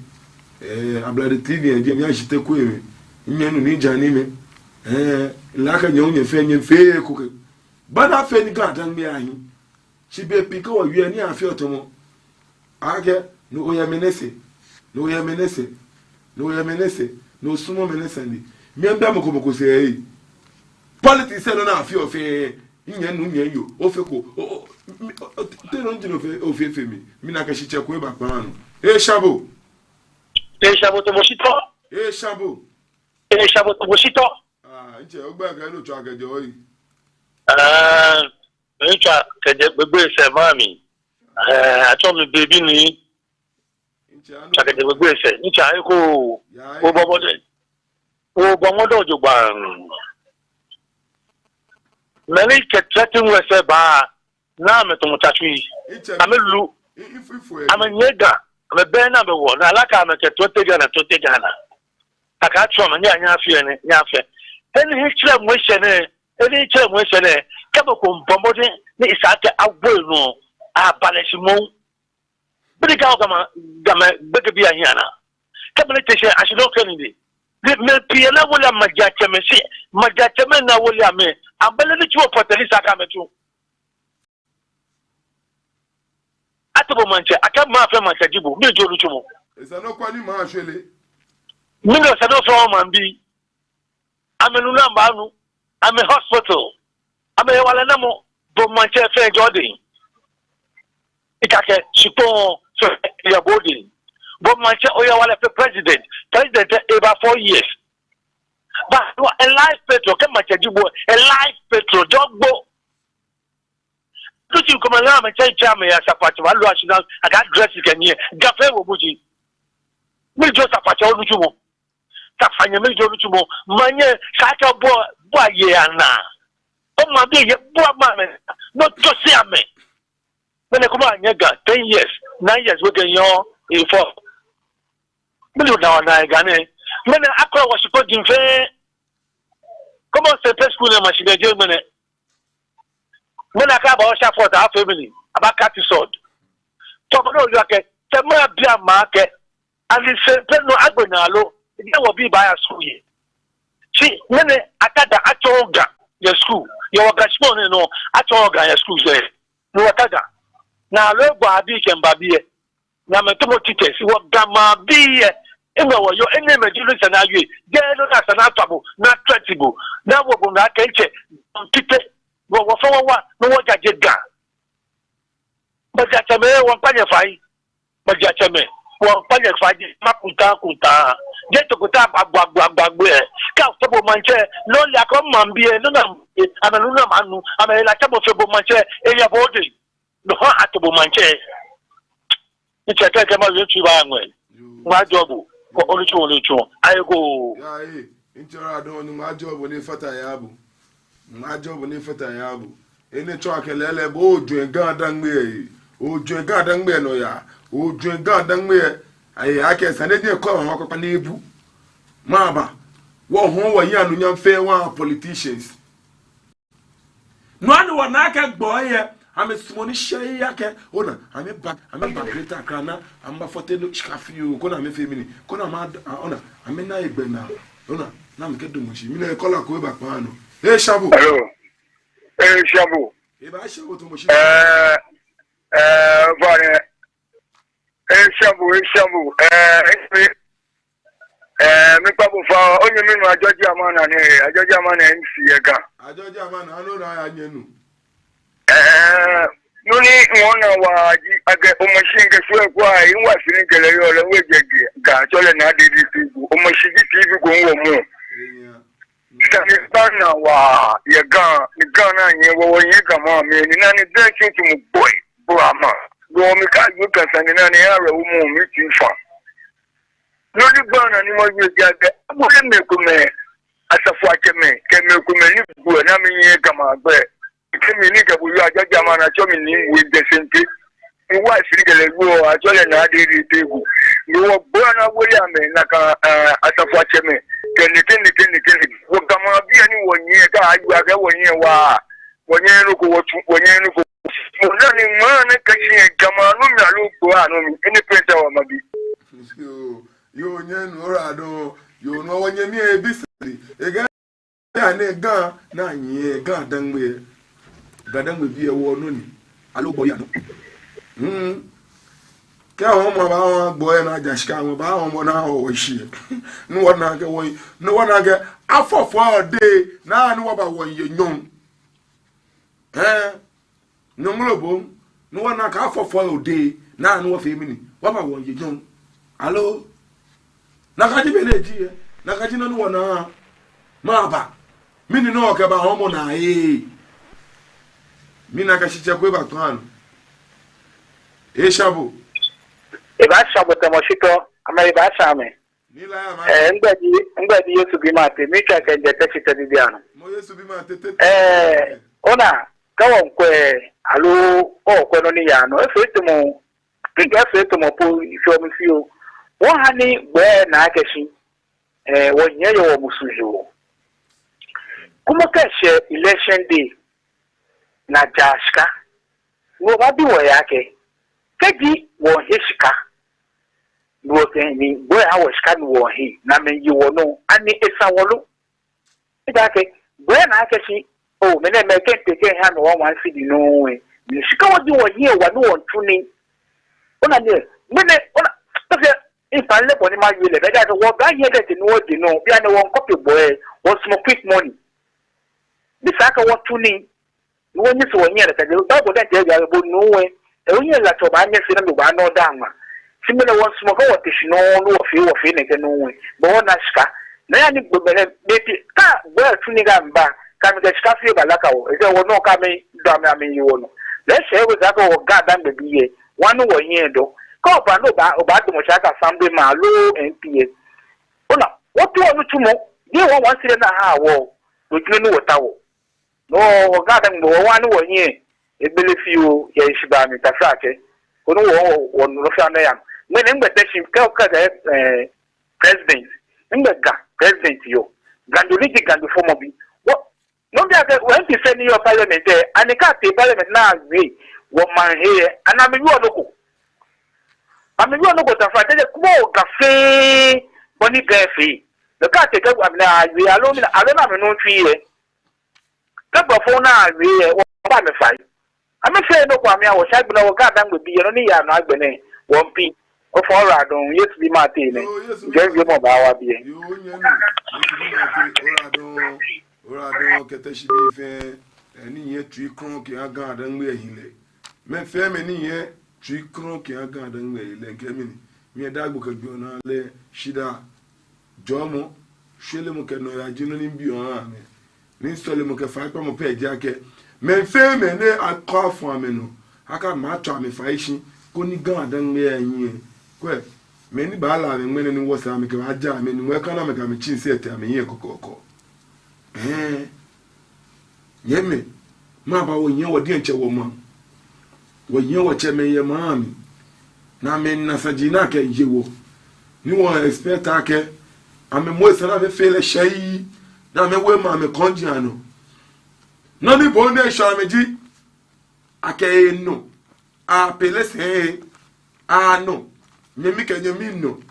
Eh, Ablade T V yɛ jɛmɛ, miyashi te ko yɛ mli. Nyɛnu ni ja ni mɛ. Eh, la akɛ nyɛ hu nyɛfee, nyɛfee ko kɛ. Bɔ ni afee ni GaDangme ahi. Shi bei pii kɛ wɔwie nii afeɔ tamɔ akɛ, no oyɛ mɛnɛ sɛɛ, no oyɛ mɛnɛ sɛɛ, no oyɛ mɛnɛ sɛɛ, no osumɔɔ mɛnɛ sɛɛ ni. Miibi mɔ ko mɔ ko sɛɛ ee. Politics lɛ nɔ ni afeɔ fɛɛ, nyɛnu nyɛyoo, ofee ko, o, o, mi, o, o, te nɔ ni ji nɔ fɛɛ, ofee fɛɛ mi, mina akɛ shitsɛ ko eba kpaa nɔ. Ee, Shabo. Ee, Shabo, to bo shitɔ. Ee, Shabo. Ee, Shabo, to bo shitɔ. Ah, ntsɛ, ogbɛi kɛ he ni otswaa kɛjɛ oyi. Ah, mitswa kɛjɛ Gbegbe sɛɛ mami. Eh, atsɛɔ mi Baby Nii. Ntsɛ, anu. Tswa kɛjɛ Gbegbe sɛɛ. Ntsɛ, eko. Ya, obɔ mɔdɛŋ. Obɔ mɔdɛŋ jogbaŋŋ. Mɛni kɛ threaten wɛ sɛɛ ba. Naa amɛtamɔ tsatsu yi. Ntsɛ. Amɛlu. I, i, ifo, ifo, eh. Amɛnyɛ Ga. Amɛbɛ naa amɛwɔ. Naa alaka amɛkɛ twenty Ghana, twenty Ghana. Akɛ atswa ma, nyɛ, nyɛfee nɛɛ, nyɛfee. He ni etsɛrɛ mɔ eshɛ nɛɛ, he ni etsɛrɛ mɔ eshɛ nɛɛ, kɛ mɔ ko bɔ mɔdɛŋ ni esa akɛ awo enɔ, abalɛ shi mɔ. Bɛ ni Ga, Gamɛi, Gamɛi gbekɛbii ahiɛ anaa. Kɛ mɛni te shi, ashi nɔ kɛ nii dɛŋ. Ni mɛi pii lɛ wole amɛmaŋtsɛmɛi shi, maŋtsɛmɛi ni wole amɛ, amɛbɛ lɛ nitsumɔ pɔtɛɛ ni esa akɛ amɛtsu. Ate bo maŋtsɛ, akɛ maŋ fɛɛ maŋtsɛ ji bo, mɛni ji onitsumɔ? Esa ni okwa ni maŋ ashwere. Mɛni esa ni ofee maŋbii? Amɛnu ni amɛbaanu, amɛ hospital, amɛhewalɛ namɔ, bo maŋtsɛ fɛɛ jɔ odɛŋ. Ekakɛ shikpɔŋ fɛɛ yɛ bo odɛŋ. Bo maŋtsɛ ohewalɛ fe president, president eba four years. But you are a live petrol, kɛ maŋtsɛ ji bo, a live petrol, jɔ gbo. Tutu kɔmɔ lɛ amɛtsɛ tsɛ amɛya Safatsɛ wa lo ashi naa akɛ dress kɛ nii. Ga fɛɛ wo buji. Mɛni ji Safatsɛ onitsumɔ? Safanyɛ mɛni ji onitsumɔ? Manyɛ esa akɛ bo, bo aye anaa. Maŋbii yɛ bua maŋ mɛi, no tsɔse amɛ. Mɛni kɔmɔ anyɛ Ga ten years, nine years wege yɔɔ efɔ. Mɛni ona ona Ga nɛɛ. Mɛni akɔ wɔ shikpɔŋ diŋ fɛɛ. Kɔmɔ Sempe school nɛɛ machine je mɛni. Mɛni akaba wɔ sharp force afee mɛni. Aba cut sword. Tɔ bɔ ni oyɔɔ akɛ, tɛ mabi amɛ akɛ. Ani Sempe nɔ agbe naa lo, ni wɔbii baaya school yɛ. Shi mɛni akada atsɔɔ Ga yɛ school, yɛ wɔ Ga shikpɔŋ nɛɛ nɔ, atsɔɔ Ga yɛ school yɛ. Ni wɔkada. Naa lo gbɔ abii kɛmiiba biɛ. Ni amɛtamɔ teachers, wɔ Ga maŋbii yɛ. Eŋmɛ wɔyɔɔ, enɛɛmɛi ji nɔ ni esa ni awie. Jeee nɔ ni esa ni atswa bo, ni athreaten bo. Ni awo bo ŋaa akɛ ntsɛ, tite. Wɔ, wɔfɛɛ wɔwa, ni wɔjaje Ga. Maji atsɛmɛi, wɔmiikpa nyɛ fai. Maji atsɛmɛi, wɔmiikpa nyɛ fai, jeee makunta kunta. Jeee tokota gbagbagbagba ɛ. Kɛ afee bo maŋtsɛ, lɔle akɔ maŋbii ɛ, nɔ ni amɛnu ni amɛnu, amɛhe la tsɛ bo fee bo maŋtsɛ, eya bo odɛŋ. No hewɔ ato bo maŋtsɛ. Ntsɛ kɛkɛ mawie tsui baaŋwɛ. Yoo. Maajɔɔ bo. Kɔ onitsumɔ, onitsumɔ. Aye ko. Yaa, ee. Ntsɛ oyiwaladɔŋŋ, Nyɔŋmɔ ajɔɔ bo ni efata he aha bo. Nyɔŋmɔ ajɔɔ bo ni efata he aha bo. Enɛ tsɔɔ akɛ lɛɛlɛŋ bo ojwɛŋ Ga-Dangme ɛ. Ojwɛŋ Ga-Dangme ɛ nɔyaa. Ojwɛŋ Ga-Dangme ɛ. Aye akɛ sane ni ekɔ wɔ kpakpa ni ebu. Maba. Wɔhɔɔ wɔyi anunyam fɛɛ wɔha politicians. No hewɔ ni wɔna akɛ gbɔi ɛ, amɛsumɔɔ ni shɛ ya kɛ, ona, amɛba, amɛba Greater Accra ni amɛbafɔte nɔ shika fioo, koni amɛfee mɛni, koni amɛ, ona, amɛna hegbɛ naa, ona, ni amɛkɛdamɔ shi, mina caller ko eba kpaa nɔ. Ee, Shabu. Hello. Ee, Shabu. Eba Shabu tamɔ shi. Ee, ee, vane. Ee, Shabu, ee, Shabu. Ee, ee, ee, miikpa bo fai, onyɛmi nuu Ajɔji Amana nɛ, Ajɔji Amana M C yɛ Ga. Ajɔji Amana, ano na ya nyɛ nuu. Ee, nɔ ni wɔna waa ji akɛ, omashi kɛ shwɛ kwa, iwa sini kɛlɛ yɔɔ lɛ, wejɛ Ga, tsɔlɛ na dede ti gu, omashi ji T V ko wɔ mɔ. Ee, ya. Sane kpakpa ni wɔyɛ Ga, ni Ga ni anyɛ wɔ, wɔyɛ Ga maŋ mli, ni naa ni bɛ tsu tu mu gboi, bua maŋ. Bɔ mi ka ju ka sane naa ni ya rɛ wo mu mi ti fa. Nɔ ni gba naa ni mawie ji akɛ, abule mɛi komɛi, asafoatsɛmɛi, kɛ mɛi komɛi ni gboi ni amɛyɛ Ga maŋ gbɛ. Kɛ mi ni kɛ bo yɔɔ Ajɔji Amana tsɔ mi ni wo de sente. Ni wa siri kɛlɛ yɔɔ, atsɔlɛ na dede ti gu. Ni wɔgboi ni awole amɛ, nakai, ee, asafoatsɛmɛi. Kɛ nɛkɛ, nɛkɛ, nɛkɛ, nɛkɛ. Wɔ Ga maŋbii ni wɔnyɛ, kɛ ayu akɛ wɔnyɛ wa. Wɔnyɛ nɔ ko wɔtsu, wɔnyɛ nɔ ko. Mɔ naa ni ŋmaa ni kɛ shi yɛ Ga maŋ nɔ mli aloo gboi anɔ mli. Enɛ pɛ nta wɔmabi. Yoo, yoo, nyɛ nuu oyiwaladɔŋŋ. Yoo, nɔ wɔnyɛmi ɛ bi sali. Ekɛɛ Ya nɛ Ga, naa nyɛ Ga-Dangme. Ga-Dangme bii ɛ wɔ nɔ ni. Aloo gbɔi anɔ. Hmm. Kɛ wɔ mɔ ba wɔ gbɔi naa ja shika wɔ ba wɔ mɔ naa wɔ shi. Ni wɔna akɛ wɔ, ni wɔna akɛ afɔfɔ ode, naa ni wɔba wɔye nyɔŋ. Ee. Nyɔŋlo bo, ni wɔna akɛ afɔfɔ ode, naa ni wɔfee mɛni, wɔba wɔye nyɔŋ. Aloo? Nakai ji bɔ ni eji ɛ, nakai ji nɔ ni wɔna, maba. Mɛni nɔ kɛba hɔmɔ naa ee. Mina akɛ shitsɛ ko eba kpaa nɔ. Ee Shabu. Eba Shabu tamɔ shitɔ, amɛ eba Shabu. Ee, migbɛi ji, migbɛi ji Yesu Bi Mate, miitswa kɛjɛ Teshie Tɛbibiano. Mɔ Yesu Bi Mate, Teshie. Ee, ona, kɛ wɔŋkwɛ, aloo, wɔŋkwɛ nɔ ni yaa nɔ, efee tamɔ, kɛji efee tamɔ po, efee mi fioo. Wɔha ni gbɔi naa kɛ shi, ee, wɔnyɛ yɛ wɔmusu jio. Kwɛmɔ kɛ eshɛ election day, ni aja shika. Ni wɔbaabi wɔhe akɛ, kɛji wɔhe shika, ni wɔkɛ ni gbɔi aha wɔ shika ni wɔhe, ni amɛye wɔnɔ, ani esa wɔ lo? Eda akɛ, gbɔi naa kɛ shi, oo, mɛnɛ mɛi kɛ ntɛ kɛ ha mi one one cedi nɔ ɛ. Ni shika wɔji wɔhiɛ wa ni wɔtsu nii. Ona nɛ, mɛnɛ, ona, tɔ kɛ, mipa lɛ bɔ ni mawie lɛ, bɛ eda akɛ, wɔ Ga hiɛ dɛ te ni wɔje nɔ, bianɛ wɔŋkɔ pe gbɔi, wɔsumɔɔ quick money. Ni esa akɛ wɔtsu nii. Ni wɔnyɛsɛɛ wɔnyiɛ lɛ kɛjɛ Bible diɛŋtsɛ ewie akɛ bo nuu ɛ, ee, onyɛ la tsɔ baanyɛsɛɛ ni obaana odaa ŋmaa. Shi mɛnɛ wɔsumɔɔ kɛ wɔte shi nɔ ni wɔfee, wɔfee nɛkɛ nɔ ɛ. Bɔ wɔna shika. Ni aya ni gbɔmɛi lɛ, bɛ te, kɛ gbɔi tsu nii kɛ amɛba, kɛ amɛkɛ shika fɛɛ balaka wɔ. Esa wɔnɔ kɛ amɛdɔ amɛ amɛye wɔnɔ. Lɛ esa akɛ wɔ Ga-Dangme bii ɛ, wɔnu wɔhiɛ dɔ. Kɛ oba ni oba, obaadamɔ shi akɛ assemblyman aloo M P ɛ. Ona, wɔtsu wɔnitsumɔ, jeee one one cedi ni aha wɔ, no ji nɔ ni wɔtaoɔ. No, wɔ Ga-Dangme wɔwa ni wɔhiɛ egbele fioo yɛ shibaa mli taflatsɛ. Koni wɔ, wɔ, wɔnu nɔ fɛɛ nɔ yɛ mli. Ŋmɛnɛ nɛgbɛ Teshie, kɛ, kɛ, kɛ, eh, president. Nɛgbɛ Ga president yɔɔ? Ganyo ni ji Ganyo fɔmɔ bi. Wɔ, no bi akɛ, wɔ M Ps ni yɔɔ parliament lɛ, ani kɛ atee parliament ni awie wɔmaŋ he lɛ, ani amɛwieɔ nɔ ko? Amɛwieɔ nɔ ko taflatsɛ, kɛ wɔ Ga fɛɛ, bɔ ni Ga efee. Ni kɛ atee kɛ amɛ ni awie, aloo mina, aloo ni amɛnu tsui lɛ. Kɛ Ga fɛɛ ni awie lɛ, wɔbaaa amɛ fai. Amɛfeee nɔ ko amɛha wɔ, shi agbɛnɛ wɔ Ga-Dangme bii lɛ, nɔ ni yaa nɔ agbɛnɛ, wɔmpi. Ofainɛ, oyiwaladɔŋŋ, Yesu bi ma te nɛ. Yoo, Yesu bi ma te. Jeee wiemɔ baawa biɛ. Yoo, onyɛmi, Yesu bi ma te, oyiwaladɔŋŋ, oyiwaladɔŋŋ, kɛ Teshie bii fɛɛ, eh, ni yɛ tsui krɔŋŋ kɛha Ga-Dangme ehiɛ lɛ. Mɛi fɛɛ mɛi ni yɛ tsui krɔŋŋ kɛha Ga-Dangme ehiɛ lɛ, ŋkɛɛ mɛni, miida agbo kɛ gbi ona lɛ, shidaa. Jɔɔmɔ, shwelemɔ kɛ nɔyaa ji nɔ ni mibiɔ miha amɛ. Ni sɔlemɔ kɛ faikpamɔ pɛ ji akɛ, mɛi fɛɛ mɛi ni akɔ afɔ amɛnɔ, akɛ amɛtsɔ amɛ fai shi, koni Ga-Dangme lɛ anyiɛ. Kwɛ, mɛi ni baala amɛ ŋmɛnɛ ni wɔsɛɛ amɛkɛbaaja amɛ, ni wɔkana amɛkɛ amɛtsii sɛɛ tee amɛhiɛ kɔkɔɔkɔ. Ɛɛ. Nyɛmimɛi, mɛɛba wɔnyiɛ wɔ diɛŋtsɛ wɔmaŋ? Wɔnyiɛ wɔtsɛmɛi yɛ maŋ mli. Ni amɛna saji ni akɛye wɔ. Ni wɔ expect akɛ amɛ moŋ esa ni amɛfee lɛ shɛii. Ni amɛwo amɛ kɔŋji anɔ. Nɔ ni bo ni eshɔ amɛ ji akɛ enɔ. Apele sɛɛ anɔ. Nyɛmi kɛ nyɛmi nɔ.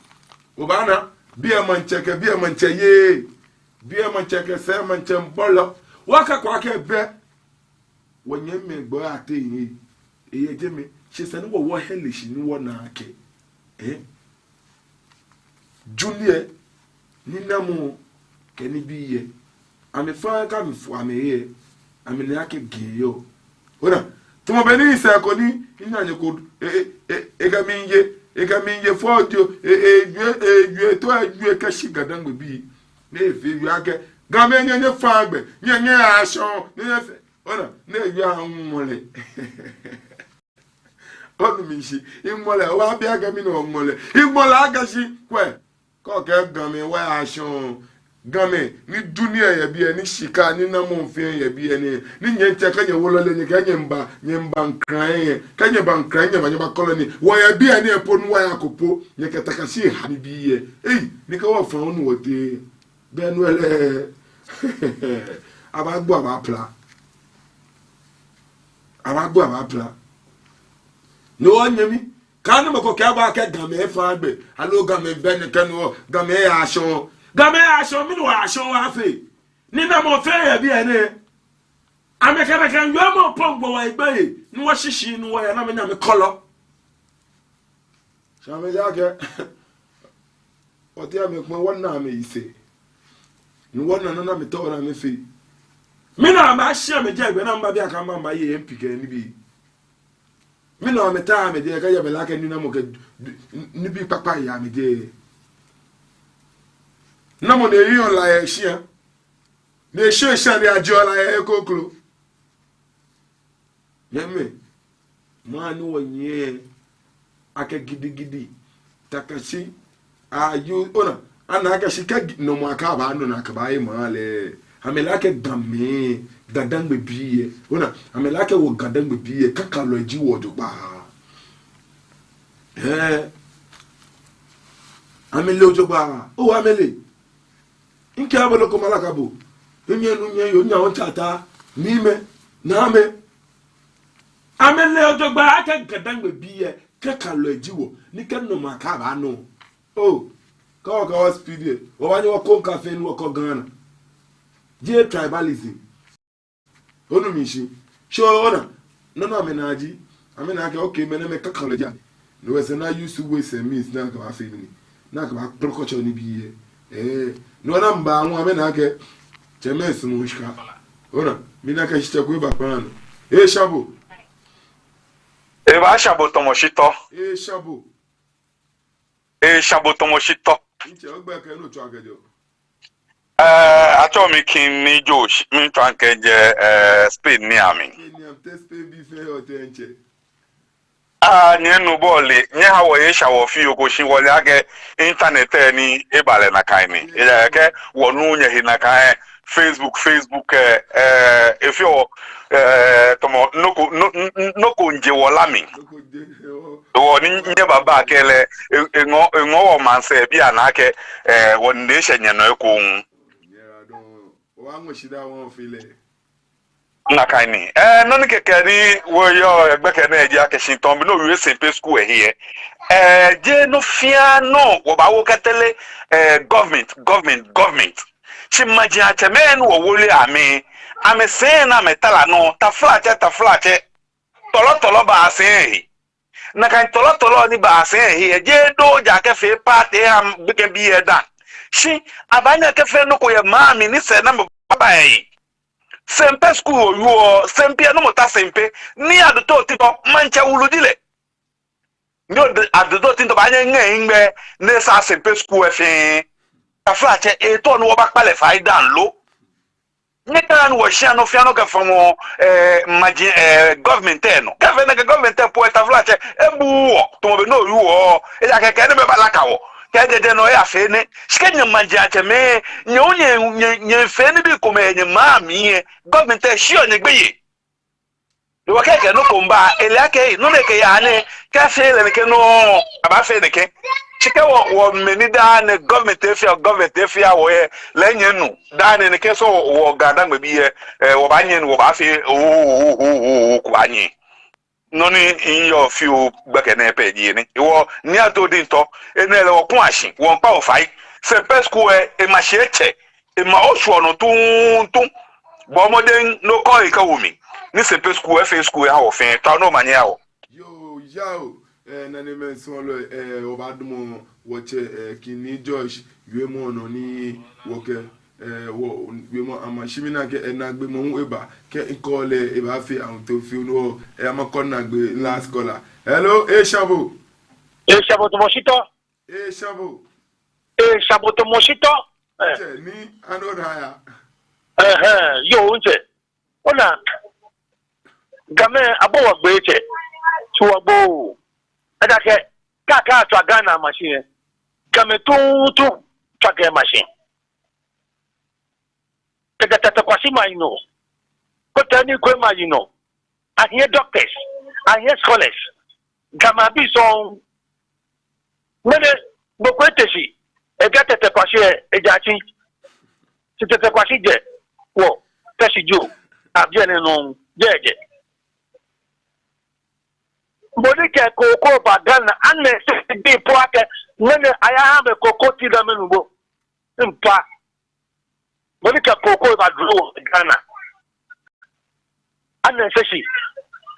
Obaana, biɛ maŋtsɛ kɛ biɛ maŋtsɛ yei. Biɛ maŋtsɛ kɛ sɛɛ maŋtsɛ bɔlɔ. Wɔkɛɛ kwɛ akɛ bɛ. Wɔnyɛmimɛi gbɔ ate yi. Eyɛ jɛmɛ. Shi esa ni wɔ wɔhe lɛ shi ni wɔna akɛ, eh? Ju lɛ, ninamɔ kɛ nibii lɛ. Amɛfaaa kɛ amɛfo amɛhe lɛ. Amɛle akɛ gɛɛ yɔɔ. Ona, tamɔ bɔ ni sɛɛ ko ni, ina nyɛ ko, e, e, e, ekɛ mi ye, ekɛ mi ye fɔ dio, e, e, jue, e, jue, to, e, jue kɛshi Ga-Dangme bii. Ni efee jue akɛ, Gamɛi nyɛ, nyɛfaa gbɛ, nyɛ, nyɛyashɔŋ, nyɛ, nyɛfee. Ona, ni ejue aŋmɔ lɛ. Onu mishi, eŋmɔ lɛ, obabi akɛ mɛni oŋmɔ lɛ. Eŋmɔ lɛ akɛ shi, kwɛ. Kɛ okɛɛ Gamɛi wɔyashɔŋ. Gamɛi, ni dunia yɛ biɛ, ni shika, ninamɔ fɛɛ yɛ biɛ nɛɛ. Ni nyɛtsɛ kɛ nyɛwolo lɛ, nyɛkɛɛ nyɛmiiba, nyɛmiiba ŋkran lɛ. Kɛ nyɛba ŋkran, nyɛba, nyɛba kɔlɔ ni. Wɔyɛ biɛ nɛɛ po ni wɔyako po. Nyɛkɛ takashi ha nibii lɛ. Ei, ni kɛ wɔfa onu wɔtee. Bɛ nu lɛ. Abaagbo, abaapila. Abaagbo, abaapila. Ni wɔnyɛmi. Kaaha mɔ ko kɛɛ bo akɛ Gamɛi faa gbɛ. Aloo Gamɛi bɛ nɛkɛ nɔ. Gamɛi yashɔŋ. Gamɛi yashɔŋ, mɛni wɔyashɔŋ wɔyafee? Ninamɔ fɛɛ yɛ biɛ nɛɛ. Amɛkɛ, amɛkɛ, yɔɔmɔ po gbɔ wɔ egbɛ yɛ. Ni wɔshishi, ni wɔya, ni amɛnyɛ amɛkɔlɔ. Shi amɛle akɛ, wɔteŋ amɛkpɛ wɔna amɛyisɛɛ. Ni wɔna nɔ ni amɛtaoɔ ni amɛfee. Mina amɛshi amɛjɛ gbɛ ni amɛbabi akɛ amɛbaye M P kɛ nibii. Mina amɛta amɛjɛ kɛ yɛ amɛle akɛ ninamɔ kɛ nibii kpakpai yɛ amɛjɛ. Namɔ ni eyeɔ la yɛ shia. Ni eshɛ shia ni ajɔ la yɛ koklo. Nyɛmimɛi, maŋ ni wɔyɛ akɛ gidigidi, takashi, ayu, ona, ana akɛ shi kɛ gi-, nɔmɔ akaba nɔ ni akɛbaye maŋ lɛ. Amɛle akɛ Gamɛi, Ga-Dangme bii lɛ. Ona, amɛle akɛ wɔ Ga-Dangme bii lɛ, kakalɔi ji wɔ jogbaŋŋ. Ɛɛ. Amɛle jogbaŋŋ. Oo, amɛle. Ŋkɛɛ bo loko mala kabo. Enyɛ nu nyɛ yoo nyɛ wɔtsɛ ata. Mimɛ. Namɛ. Amɛle jogbaŋŋ akɛ Ga-Dangme bii lɛ. Kakalɔi ji wɔ. Ni kɛ nɔmɔ akaba nɔ. Oo. Kɛ wɔ kɛ wɔ speed lɛ. Wɔbaanyɛ wɔkɔ ŋka fɛɛ ni wɔkɔ Ghana. Jeee tribalism. Onu mishi. Shi ona, nɔ ni amɛnaa ji, amɛna akɛ, okay, mɛnɛmɛi kakalɔi ji amɛ. No lɛ esa ni a use ways and means ni akɛbaafee mɛni, ni akɛbaakplɔkɔ tsɔ nibii lɛ. Ɛɛ, no lɛ ni amɛba ŋwɛi amɛna akɛ, tsɛmɛi sumɔɔ shika. Ona, mina akɛ shitsɛ ko eba kpaa nɔ. Ee, Shabo. Eba Shabo tamɔ shitɔ. Ee, Shabo. Ee, Shabo tamɔ shitɔ. Ntsɛ, ogbɛi kɛ he ni otswaa kɛjɛɔ? Ɛɛ, atsɛɔ mi King Nii Josh, miitswa kɛjɛ, ɛɛ, Spain nɛɛ mli. Spain nɛɛ mli, te Spain bii fɛɛ yɔɔ tɛŋŋ ntsɛ? Aa, nyɛnu bɔ lɛ, nyɛha wɔyɛ sha wɔ fioo ko shi wɔle akɛ internet lɛ ni eba lɛ nakai ni. Ejaakɛ wɔnuuu nyɛhe nakai lɛ, Facebook, Facebook, eh, eh, efeɔ, eh, tamɔ, nɔ ko, nɔ, n-, n-, nɔ ko miije wɔla mli. Wɔ ni nyɛbaba kɛlɛ, e, eŋɔɔ, eŋɔɔ wɔmaŋsɛɛbii anaa akɛ, eh, wɔnine eshɛ nyɛnɔ ekoŋŋ. Nakai ni. Eh, nɔ ni kɛkɛ ni wɔyɔɔ gbɛkɛ nɛɛ ji akɛ shi tamɔ bɔ ni owie Sempe school lɛ he lɛ. Eh, jeee nɔ fɛɛ nɔ wɔbaawo kɛtere, eh, government, government, government. Shi majiatsɛmɛi ni wɔwole amɛ, amɛsɛi ni amɛtara nɔ, taflatsɛ, taflatsɛ, tɔlɔtɔlɔ baa sɛi lɛ he. Nakai tɔlɔtɔlɔ ni baa sɛi lɛ he lɛ, jeee ejaakɛ afee party lɛ ahaa gbekɛbii lɛ dã. Shi abaanyɛ akɛfee nɔ ko yɛ maŋ mli ni sɛɛnamɔ baaba lɛ he. Sempe school owieɔ, Sempe, nɔ ni mɔ ta Sempe, ni Adote Otintor, maŋtsɛ wulu ji lɛ. Ni Adote Otintor baanyɛ aŋɛ ehiŋmɛi ni esaa Sempe school lɛ fɛɛ. Taflatsɛ, etɔ ni wɔbakpa lɛ fai dã lo? Nyɛkaha ni wɔshia nɔ fɛɛ nɔ kɛfamɔ, eh, maji, eh, government lɛ nɔ. Kɛ efee nɛkɛ government lɛ po lɛ, taflatsɛ, ebuuu wɔ, tamɔ bɔ ni owieɔ, ejaakɛ kɛ enɛɛmɛi balaka wɔ. Kɛ jeee enɛ lɛ, eyafee nɛ. Shi kɛ nyɛ majiatsɛmɛi, nyɛ hu nyɛ, nyɛ, nyɛfee nibii komɛi yɛ nyɛmaŋ mli lɛ, government lɛ shiɔ nyɛ gbeyei. Hewɔ kɛ ekɛ nɔ ko miiba, ele akɛ nɔ ni ekɛyaa nɛɛ, kɛ afee lɛ nɛkɛ nɔŋŋ, abaafee nɛkɛ. Shi kɛ wɔ, wɔ mɛi ni daa nɛɛ government lɛ fia, government lɛ fia wɔ lɛ, lɛ nyɛnu. Daa nɛɛ nɛkɛ sɔŋŋ wɔ, wɔ Ga-Dangme bii lɛ, eh, wɔbaanyɛ ni wɔbaafee, oo, oo, oo, oo, oo, ko baanyɛ. Nɔ ni miyɔɔ fioo gbɛkɛ nɛɛ pɛ ji enɛ. Hewɔ Nii Adote Otintor, enɛ lɛ wɔkuɔ shi, wɔmiikpa bo fai. Sempe school lɛ, ema shi etsɛ, ema oshwɛ nɔ tuuntu. Bɔɔ mɔdɛŋ ni okɔ ekɛwo mli. Ni Sempe school lɛ, efee school lɛ eha wɔ fɛɛ. Tao ni omanye aha wɔ. Yoo, yao, eh, nanemɛi suɔlɔi, eh, wɔbaadamɔ wɔtsɛ, eh, King Nii George wiemɔ nɔ ni wɔkɛ, eh, wɔ wiemɔ ama shi mina akɛ, eh, naagbee mɔ hu eba, kɛ mikɔ lɛ, ebaafee ahunto fioo ni wɔ, eh, amakɔ naagbee last caller. Hello, eh, Shabo. Eh, Shabo, tamɔ shitɔ. Eh, Shabo. Eh, Shabo, tamɔ shitɔ. Eh. Tsɛ, ni ano da ya. Eh, eh, yoo, ntsɛ. Ona, Gamɛi abɔ wɔ gbee tsɛ, shi wɔgbooo. Ejaakɛ, kɛ akɛɛ atswa Ghana mashi lɛ, Gamɛi tuuntu tswa Ga mashi. Kɛjɛ Tetteh Quarshie maŋ lɛ nɔ, kɛtee Nii Nkoe maŋ lɛ nɔ, ahiɛ doctors, ahiɛ scholars, Ga maŋbii sɔŋŋ. Ŋmɛnɛ, mɔ ko ete shi, ekɛɛ Tetteh Quarshie lɛ, ejaatsi. Shi Tetteh Quarshie jɛ wɔ Teshie jio, abiɛ nɛɛ nɔŋŋ, jɛi ejɛ. Mɔ ni kɛ koko ba Ghana, anɛ sɛbi po akɛ, ŋmɛnɛ ayaha amɛ koko tea dani amɛnu bo. Mpa. Mɔ ni kɛ koko ba dro wɔ Ghana. Anɛ sɛshi.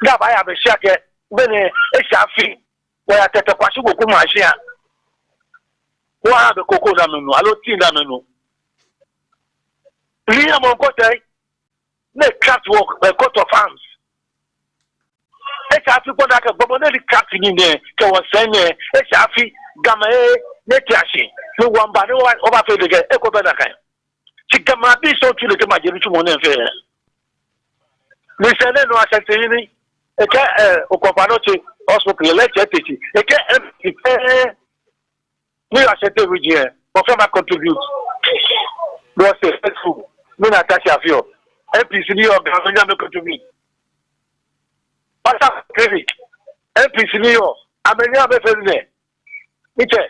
Ga baaya bɛ shi akɛ, ŋmɛnɛ, eshɛ afi. Wɔya Tetteh Quarshie koko mashi a. Wɔha amɛ koko dani amɛnu, aloo tea dani amɛnu. Ni amɔ kotei. Ni craft wɔ, eh, coat of arms. Eshɛ afi kpo ni akɛ gbɔmɔ ni craft nii nɛɛ, kɛ wɔsɛɛ nɛɛ, eshɛ afi, Gamɛi, ni ete shi, ni wɔmiiba, ni wɔba, wɔbafee lɛ kɛ, eko bɛ nakai. Shi Ga maŋbii sɔŋŋ tsu lɛ kɛ maje nitsumɔ nɛɛ fɛɛ. Ni sɛɛ nɛɛ nɔ Ashanti yeli, ekɛɛ, eh, Okɔpa nɔ tsɛ, hospital lɛ tsɛ ete shi, ekɛɛ, eh, eh, Ni yɔɔ Ashanti region, wɔfɛɛ ma contribute. Ni wɔsɛɛ, faithful, ni na tashi afi oo. M Ps ni yɔɔ Ga, amɛnyɛ amɛ contribute. Pastor clinic, M Ps ni yɔɔ, amɛnyɛ amɛfee nɛ. Ntsɛ.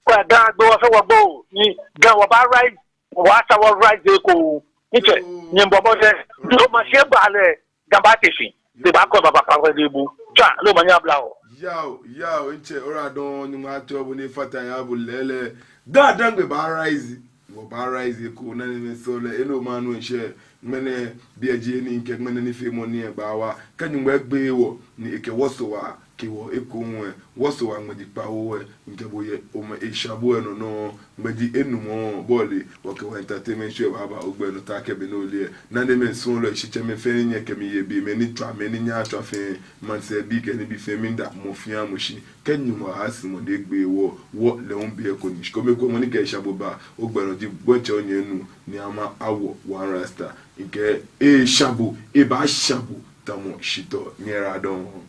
Kɛ Ga gbɛ wɔfɛɛ wɔgbo, ni Ga wɔbaa rise, wɔbaa sa wɔ rise eko. Ntsɛ, nyɛbɔ mɔdɛŋ, ni omanye aba lɛ, Ga baate shi, ni ebaakɔ eba baakpa wɔ lɛ bu. Tswa, ni omanye abla wɔ. Yao, yao, ntsɛ, oyiwaladɔŋŋ, Nyɔŋmɔ atsɔɔ bo ni efata he aha bo lɛɛlɛŋ. Ga-Dangme baa rise, wɔbaa rise eko, nanemɛi suɔlɔi, enɛ omanye anu ŋshɛ, ŋmɛnɛ, biɛ ji he ni mikɛ ŋmɛnɛ nifeemɔ nɛɛ baawa, kɛ Nyɔŋmɔ egbeee wɔ, ni ekɛ wɔ sɔ waa, kɛ wɔ eko hu lɛ, wɔsɔ waa ŋmɛji kpawo lɛ, mikɛ bo yɛ, omɛ eshabo lɛ nɔ nɔŋŋ, ŋmɛji enumɔ bɔɔle, wɔkɛ wɔ entertainment show lɛ baaba ogbɛ nɔ taakɛ be ni ole lɛ. Nanemɛi suɔlɔi, shitsɛmɛi fɛɛ ni nyɛkɛ mi yɛ biɛ, mɛi ni tswa, mɛi ni nyɛɛɛ atswa fɛɛ, maŋsɛɛbii kɛ nibii fɛɛ, miida mɔ fɛɛ mɔ shi, kɛ Nyɔŋmɔ aasumɔ ni egbeee wɔ, wɔ lɛ hu biɛ ko ni. Shi kome ko mɔ ni kɛ eshabo ba ogbɛ nɔ ji, bo diɛŋtsɛ onyɛ onu, Nii Ama Awo, One Rasta, mikɛɛ eshabo, ebaashabo, tamɔ shitɔ, nyɛyiwaladɔŋŋ.